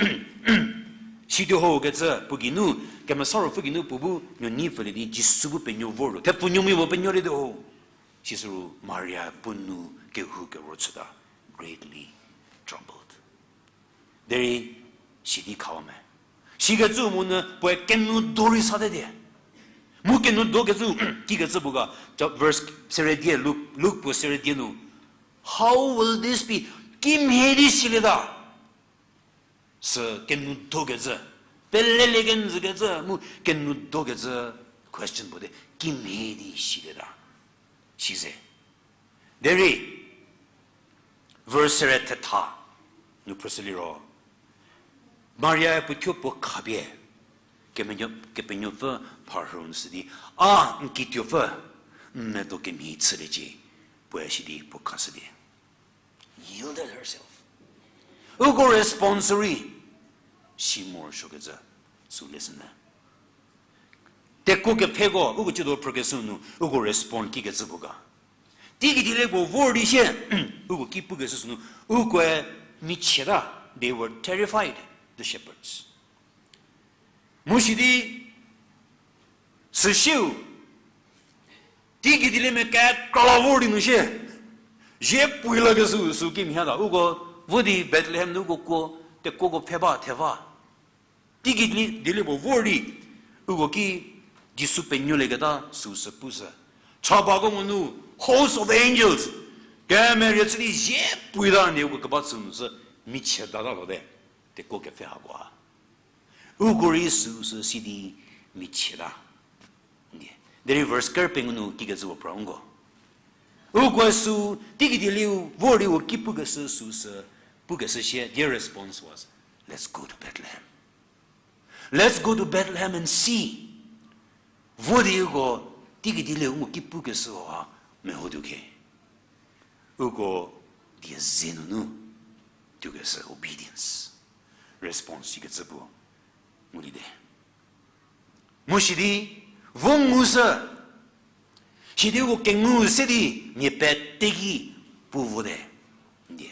situo ho kecü puo geinu, Kemesa Ruopfü geinu puo bu nuo nyi pfülie di Jisu bu penuo vor ro, thepfu nuomia puo penuolietuo ho. Sisüru Maria puo nou kehou kero chüta, greatly troubled. Derei sidi khawa me. Sikecü monyü puoe kenou do rei sate die. Mu kenou dokecü, kikecü puo ga, verse seredie, Luke, Luke puo seredie nu. How will this be? Kimhie di silieta. Sü kenou dokecü, pelelie kenjükecü, mu kenou dokecü question puo di, kimhie di silieta. Size. Derei, verse sere thetha nu phrüshü liro, Maria-e puo thuo puo khapie, Kepenuo-, Kepenuopfü mharhüu nu sü di, a, n kituopfü, n medo kemhie chüliecie, puoe sidi puo khashü di. Yielded herself. Uko response rei, si morosuokecü. Süu lesson. Tekuo kepfheko uko chüdo phrükeshü nu uko respond kikecü puo ga. Teigei dieliepuo vor di sie, uko ki pukeshü sünu, ukoe michieta, they were terrified, the shepherds. Mu sidi, süsieu, teigei dieliemia kekra la vor di nu sie, zie pui lakeshü sü kimhie ta, uko vo di Bethlehem nu uko kuo, tekuoko pfhe ba, theva. Teigei dieliepuo vor di, uko ki Jisu penuolieketa süu sü pushü. Chabako ngu nu, host of angels, kemerie chü di zie puita nie uko keba chü nu sü michieta ta lhote, tekuo kepfhe hakoha. Uko rei süu sü sidi michieta. Ndie. Derei verse ker pengou nu kikecü puo pra nko. Uko sü, teigei dielieu vor di uko ki pukeshü süu sü, pukeshü sie, their response was, Let's go to Bethlehem. Let's go to Bethlehem and see. Vo di uko, teigei dielieu uko ki pukeshü ha, mehotuo khe. Uko die ze nunu, tuokeshü obedience. Response ikecü puo, ngulite. Mu sidi, vo ngushü. Sidi uko kengu se di, mia pete ki pu vote. Ndie.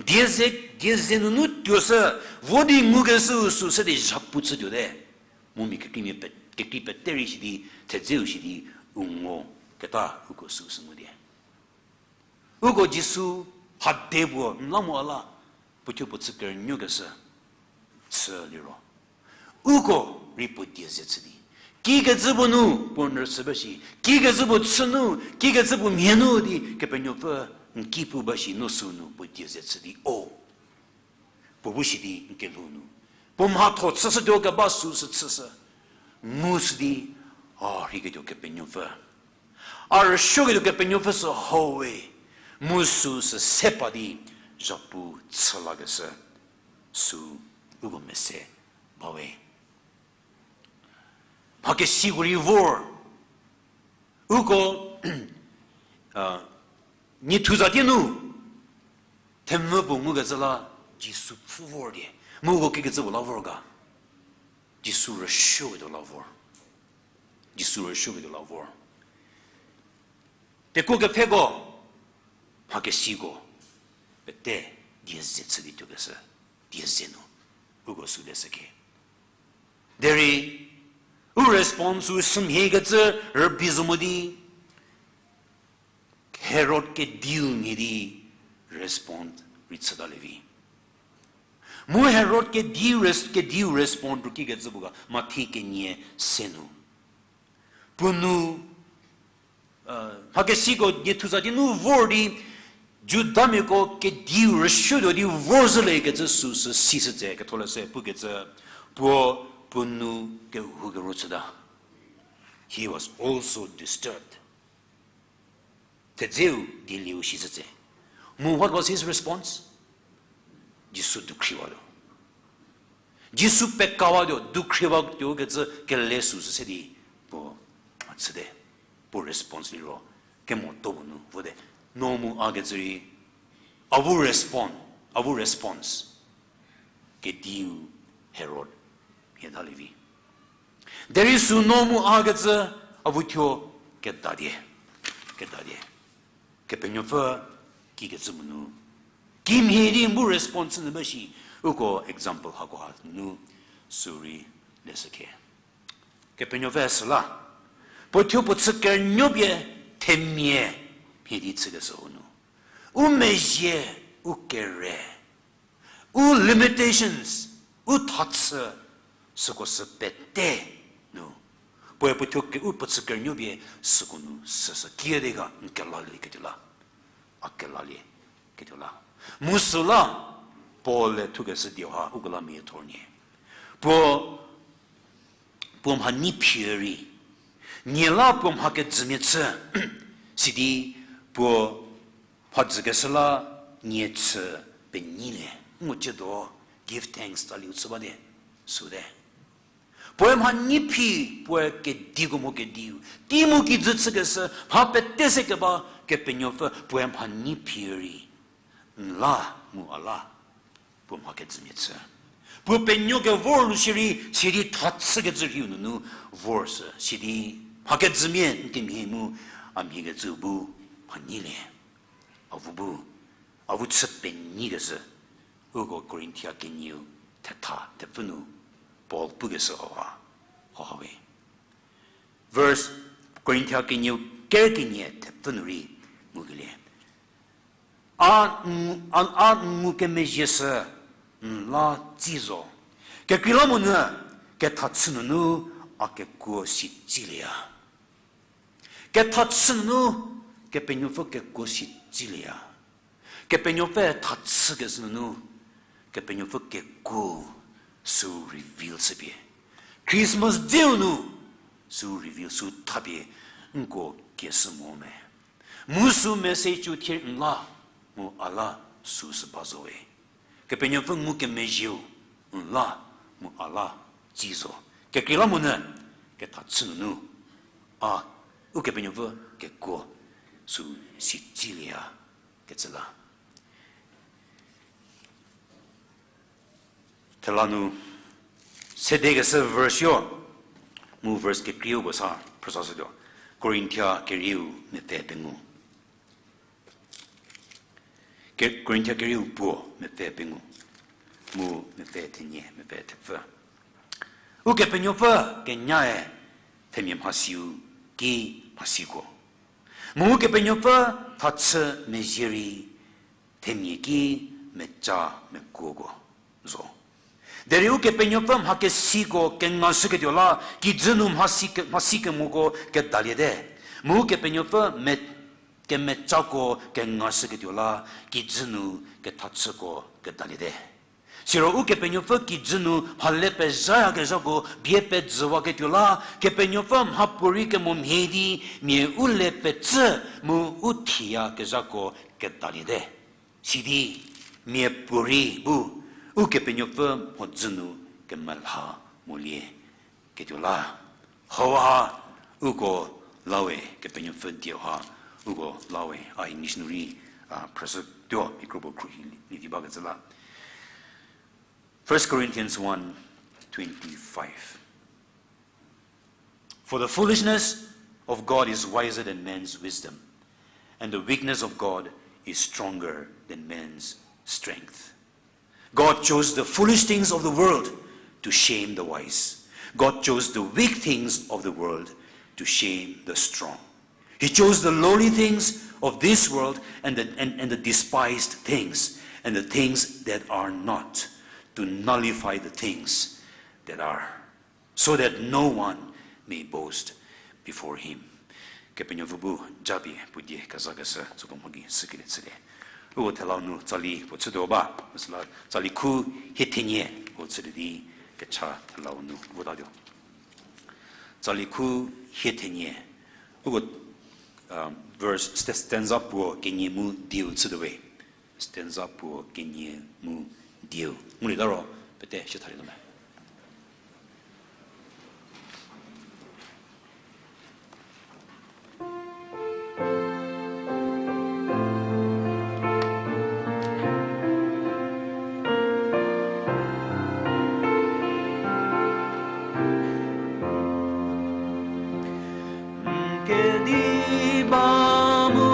Die ze, die ze nunu tuoshü, vo di ngukeshüu süu se di zhapu chütuote. Mu mia kekreimia pe-, kekrei pete rei sidi, thedzeu sidi, u ngo keta uko süu sü ngutie. Uko Jisu hade puo n la mo a la, puo thuo puo chü kerünuokeshü, chü liro, uko rei puo die ze chü di, kikecü puo nu puo n rüchü ba shi, kikecü puo chü nu, kikecü puo mhie nu di Kepenuopfü n ki pu ba shi no süu nu puo die ze chü di o. Puo bu shi di n kelhou nu, puo mhatho chüshütuo keba süu sü chüshü. Mu sü di, a rheiketuo Kepenuopfü, a rüsuoketuo Kepenuopfü sü hau we, mu süu sü se pa di, zhapu chü lakeshü, süu uko mese ba we. Mhakesiko rei vor, uko, a, niethuzatie nu, themvü puo ngukecü la, Jisu pfhü vor di, mu uko kikecü puo la vor ga, Jisu rüsuoketuo la vor. Jisu rüsuoketuo la vor. Tekuo kepfheko, mhakesiko, pete, die ze chü di tuokeshü, die ze nu, uko süu leshüke. Derei, u response u sümhiekecü rübei zo mo di, Herod kediu mhie di respond rei chütalie vi. Mu Herod kediu res-, kediu respond ru kikecü puo ga, Mathi kenie se nu. Puo nu, mhakesiko niethuzatie nu vor di, Judamiako kediu rüsuotuo di vorzhülie kecü süu sü sishütse ketholeshü pukecü, puo, puo nou kehou kero chüta. He was also disturbed. Thedzeu dielieu shishütse. Mu what was his response? Jisu dukhriwatuo. Jisu pekawatuo, dukhriwatuo kecü kele süu sü se di puo, a chüte, puo response liro, kemo to puo nu vote. No mu a kecü rei, a vo respond, a vo response. Kediu Herod, hie talie vi. Derei süu no mu a kecü, a vo thuo kedatie, kedatie. Kepenuopfü kikecü puo nu, kimhie di n bu response nyü ba shi, uko example hakoha nu, süu rei leshüke. Kepenuopfü süla, puo thuo puo chü kerünuo pie themia mhie di chükeshüu nu, u mezhie, u kere, u limitations, u thachü, süko sü pete nu, puoe puo thuo ke u puo chü kerünuo pie süko nu süsü kiüdi ga n kelalieketuo la, a kelalieketuo la. Mu süla, Paul-e thukeshü dioha uko la mia thor nie. Puo, puo mha nyi phi rei, nie la puo mha kejümia chü, sidi puo mhadzükeshü la nie chü penyilie, ngu ciedo give thanks tsaliu chü bate, süte. Puoe mha nyi phi, puoe kediko mho kediu, tei mu kijü chükeshü, mha pete se keba Kepenuopfü puoe mha nyi phi rei, n la mu a la, puo mha kejümia chü. Puo penuo kevor nu shierei, sidi thachükecü rhiu nunu vor sü, sidi mha kejümia n kemhie mu a mhiekecü bu mha nyilie. Avu bu, avu chü penyikecü, uko Korinthia kenieu thetha thepfü nu Paul pukeshü hauha, hauha we. Verse, Korinthia kenieu ker kenie thepfü nu rei ngukelie. A, a, a ngukemezhie sü n la tsi zo. Kekreilamonyü, kethachü nunu a kekuo si tsilieya. Kethachü nunu Kepenuopfü kekuo si tsilieya. Kepenuopfü thachükeshü nunu, Kepenuopfü kekuo sü reveal chüpie. Christmas Day-u nu sü reveal sü thapie nko kieshü mo me. Mu sü message-u thie n la, mu a la sü sü ba zo we. Kepenuopfü ngukemezhieu n la, mu a la tsi zo. Kekreilamonyü, kethachü nunu, a, Ukepenuopfü kekuo sü si tsilieya kecü la. Thela nu, sedekeshü verse-u, mu verse kekreiu puo sa phrüsashütuo. Korinthia kerieu mepfü pengou. Ke-, Korinthia kerieu puo mepfü pengou. Mu mepfü thenie, mepfü thepfü. Ukepenuopfü kenyae themia mhasiu ki mhasiko. Mu Ukepenuopfü thachü mezhie rei themia ki meca mekuoko zo. Derei Ukepenuopfü mha kesiko kengashüketuo la, kijü nu mhasi ke-, mhasi kemoko kedaliete. Mu Ukepenuopfü me-, kemecako kengashüketuo la, kijü nu kethachüko kedaliete. Siro Ukepenuopfü kijü nu mhale pezhayakezhako bie pejüwaketuo la, Kepenuopfü mhapuorei kemo mhie di mia u le pecü mu u thiyakezhako kedaliete. Sidi miapuorei bu Ukepenuopfü mhodzü nu kemelha molie ketuo la. Hauha uko lawe, Kepenuopfü dieu ha uko lawe, a English nu rei, a, phrüshütuo, mikrobo khruohi lievi bakecü la. First Corinthians one twenty-five. For the foolishness of God is wiser than man's wisdom, and the weakness of God is stronger than man's strength. God chose the foolish things of the world to shame the wise. God chose the weak things of the world to shame the strong. He chose the lowly things of this world and the, and, and the despised things and the things that are not to nullify the things that are, so that no one may boast before him. Kepenuopfü bu japie puo die kezakeshü tsütuo mhoki sükelie chülie. Uko thelau nu tsali puo chütuo ba, süla tsali khu hie thenie puo chülie di kecha thelau nu votatuo. Tsali khu hie thenie, uko, verse, st-, stanza puo kenie mu dieu chütuo we. Stanza puo kenie mu dieu. Ngulieta ro, pete shie thalietuo me. N kediba mu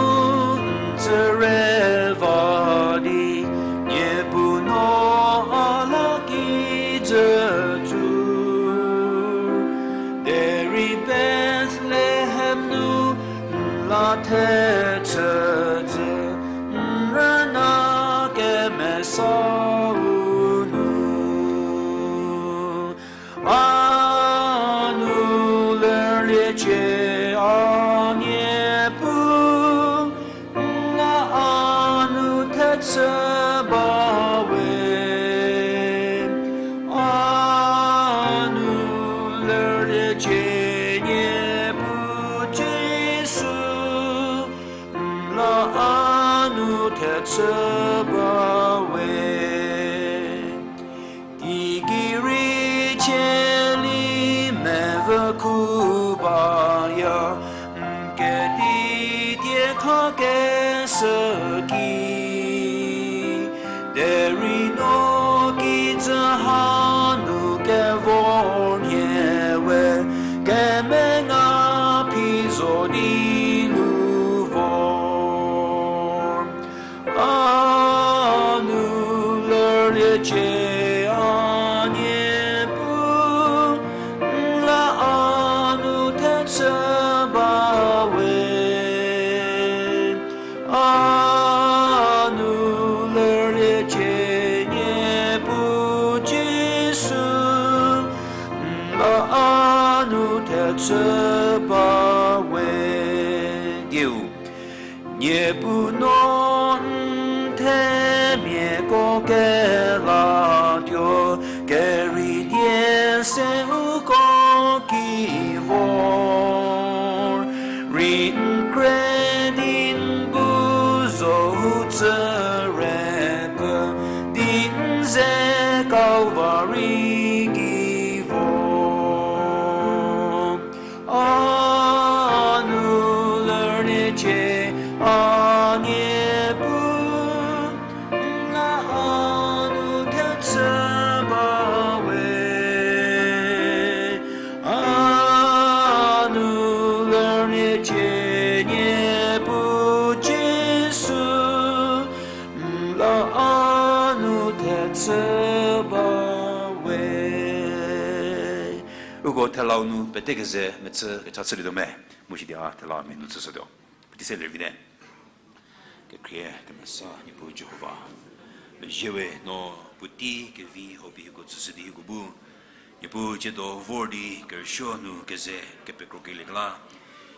n tsüre va di, Niepuu no a la kijü tuo. Derei Bethlehem nu n la thechü jü, n rüna kemesau nu. A nu lerliecie a Niepuu, n la a nu thechü bawe. A nu lerliecie Niepuu Jisu, n la a nu thechü bawe. Kikirei cheli mevü khu baya, n kedi die khakeshü ki. Derei no kijü ha Cie a Niepuu, n la a nu thechü bawe. A nu lerliecie Niepuu Jisu, n la a nu thechü bawe. Dieu, Niepuu no n themiako kelatuo, kerei die se uko ki vor. Rei n kre di n bu zo u tsü re pfü di n ze Kalvari ki vor. A nu lerliecie, a Niepuu, n la a nu thechü bawe. A nu lerliecie Niepuu Jisu, n la a nu thechü bawe. Uko thelau nu pete keze mechü kecha chülietuo me, mu shi di a thelau mia nu chüshütuo. Puotei se lervite. Kekhrie kemesa Niepuu Jihova, mezhie we no puotei kevi hau pie hieko tsüshü di hieko bu Niepuu tsiedo vor di kerüsuo nu keze kepekrokelie kela,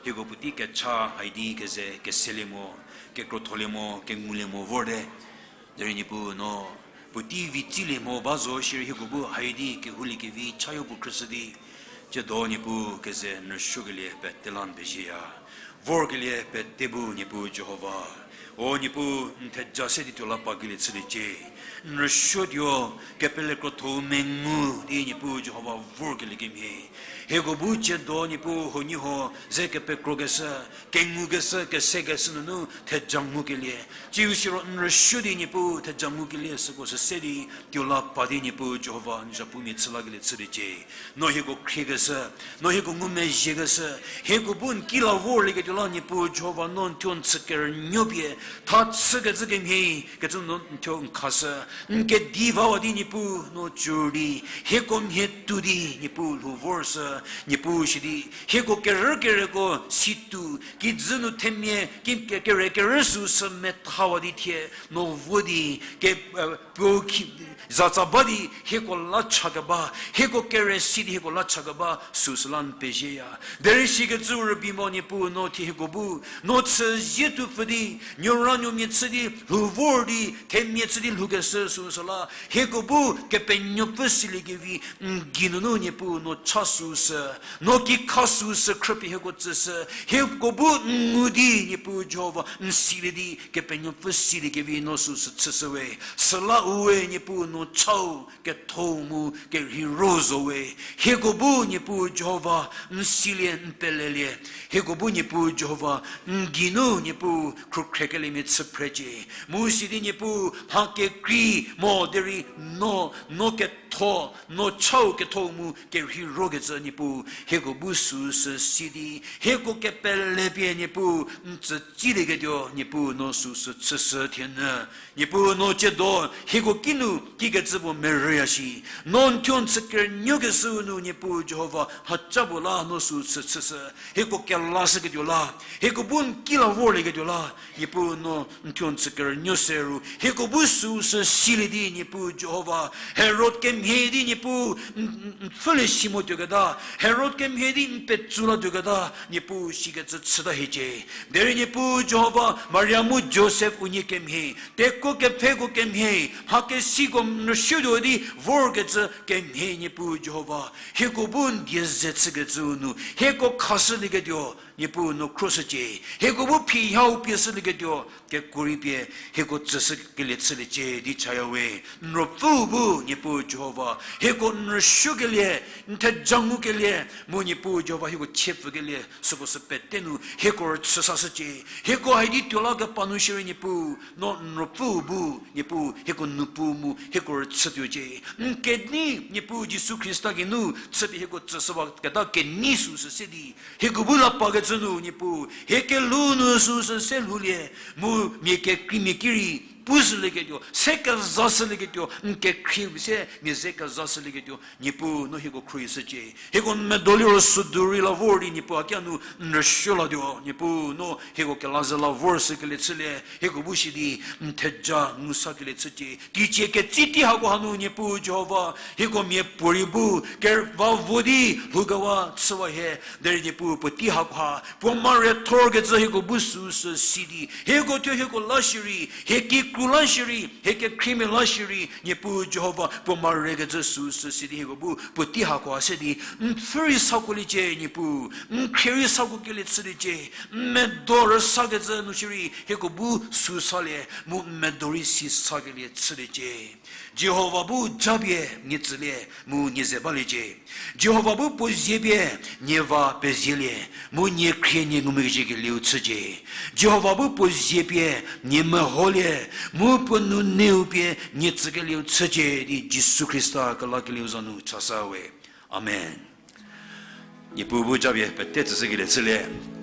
hieko puotei kecha hai di keze keselie mo, kekrotholie mo, kengulie mo vorte. Derei Niepuu no puotei vi tsilie mo ba zo shierei hieko bu hai di kehoulie kevi chayo puo khrüshü di, tsiedo Niepuu keze n rüsuokelie pete la n pezieya. Vorkelie pete bu Niepuu Jihova, o Niepuu, n theja se di tuo la pakelie chüliecie. N rüsuotuo, kepele krotho-u mengu di Niepuu Jihova vorkelie kemhie. Hieko bu tsiedo Niepuu huoniehuo ze kepekrokeshü, kengukeshü, kesekeshü nunu theja ngukelie. Tsiu siro n rüsuo di Niepuu theja ngukelie süko sü se di tuo la pa di Niepuu Jihova n zhapumia chü lakelie chüliecie. No hieko khriekeshü, no hieko ngumezhiekeshü, hieko bu n ki la vorlieketuo la Niepuu Jihova no n thuo n chü kerünuo pie, tha chükecü kemhie, kecü no n thuo n khashü, n kedi vawa di Niepuu no tsur di, hieko mhie tuo di Niepuu lhou vorshü, Niepuu shi di, hieko kerü kereko si tuo, kijü nu themia, ki ke-, kere kerü süu sü methawa di thie, no vo di, ke, puo ki, zatsa ba di hieko la chakeba, hieko kere si di hieko la chakeba süu sü la n pezieya. Derei sikecü rübei mo Niepuu no thie hieko bu, no chüzie tuo pfü di, nuoranuomia chü di lhou vor di, themia chü di lhoukeshü süu sü la, hieko bu Kepenuopfü siliekevi n gei nunu Niepuu no cha süu sü, no kikha süu sü khrüpie hieko tsüshü, hieko bu n ngu di Niepuu Jihova n silie di Kepenuopfü siliekevi no süu sü chüshü we. Süla u we Niepuu no chau, kethou mu kerheiro zo we. Hieko bu Niepuu Jihova n silie n pelelie. Hieko bu Niepuu Jihova n geinu Niepuu khrukhriekelie mia chü phrecie. Mu sidi Niepuu mha kekrei mo derei no, no ketho, no chau kethou mu kerheirokecü Niepuu, hieko bu süu sü si di, hieko kepele pie Niepuu n tsütsilieketuo Niepuu no süu sü chüshü thienyü. Niepuu no tsiedo hieko kinu kikecü puo merüya shi. No n thuo n chü kerünuokeshüu nu Niepuu Jihova mhaca puo la no süu sü chüshü. Hieko kelashüketuo la, hieko bu n ki la vorlieketuo la, Niepuu no n thuo n chü kerünuo se ru, hieko bu süu sü silie di Niepuu Jihova, Herod kemhie di Niepuu n, n, n pfhülie si mo tuoketa, Herod kemhie di n petsu la tuoketa, Niepuu sikecü chüta hiecie. Derei Niepuu Jihova, Maria mu Josef unie kemhie, tekuo kepfheko kemhie, mha kesiko n rüsuotuo di vorkecü kemhie Niepuu Jihova, hieko bu n die ze chükecüu nu hieko khashülieketuo Niepuu no khroshücie, hieko bu phi hau pieshülieketuo kekuo rei pie hieko tsüshükelie chüliecie di chaya we. N Ruopfüu bu Niepuu Jihova, hieko n rüsuokelie, n theja ngukelie, mu Niepuu Jihova hieko chiepfükelie süko sü pete nu hieko rüchü sashücie. Hieko hai di tuo la kepa nu shierei Niepuu, no n Ruopfüu bu Niepuu hieko nupuu mu hieko rüchütuocie. N kenei Niepuu Jisu Khrista geinu chüpie hieko tsüshüwa keta kenei süu sü se di, hieko bu la pakecü nu Niepuu hie kelhou nu süu sü se lhoulie, mu mia kekreimia ki rei pushülieketuo, se kezashülieketuo, n kekhrie se mia ze kezashülieketuo, Niepuu no hieko khruohishücie. Hieko n medo liro südu rei la vor di Niepuu a ki a nu n rüsuo latuo. Niepuu no hieko kela ze la vorshükelie chülie, hieko bu shi di n theja ngu sakelie chücie. Teicie ketsi tei hako hanu Niepuu Jihova, hieko miapuorei bu keva vo di lhoukewa chüwa hie, derei Niepuu puotei hakoha puo mare thorkecü hieko bu süsü si di, hieko thuo hieko la shierei, hie kikru la shierei, hie kekhriemia la shierei, Niepuu Jihova puo marekecü süsü si di hieko bu puotei hakoha se di, n pfhü rei sakoliecie Niepuu, n khrie rei sakokelie chüliecie, n medo rüsakecü nu shierei hieko bu süsalie, mu n medo rei si sakelie chüliecie. Jihova bu japie nie tsülie, mu nie ze baliecie. Jihova bu puo zie pie nie va pezielie, mu nie khrie nie ngumezhiekelieu chücie. Jihova bu puo zie pie nie meholie, mu puo nuneu pie nie tsükelieu chücie di Jisu Khrista kelakelieu za nu chasa we. Amen. Niepuu bu japie pete tsüshükelie chülie.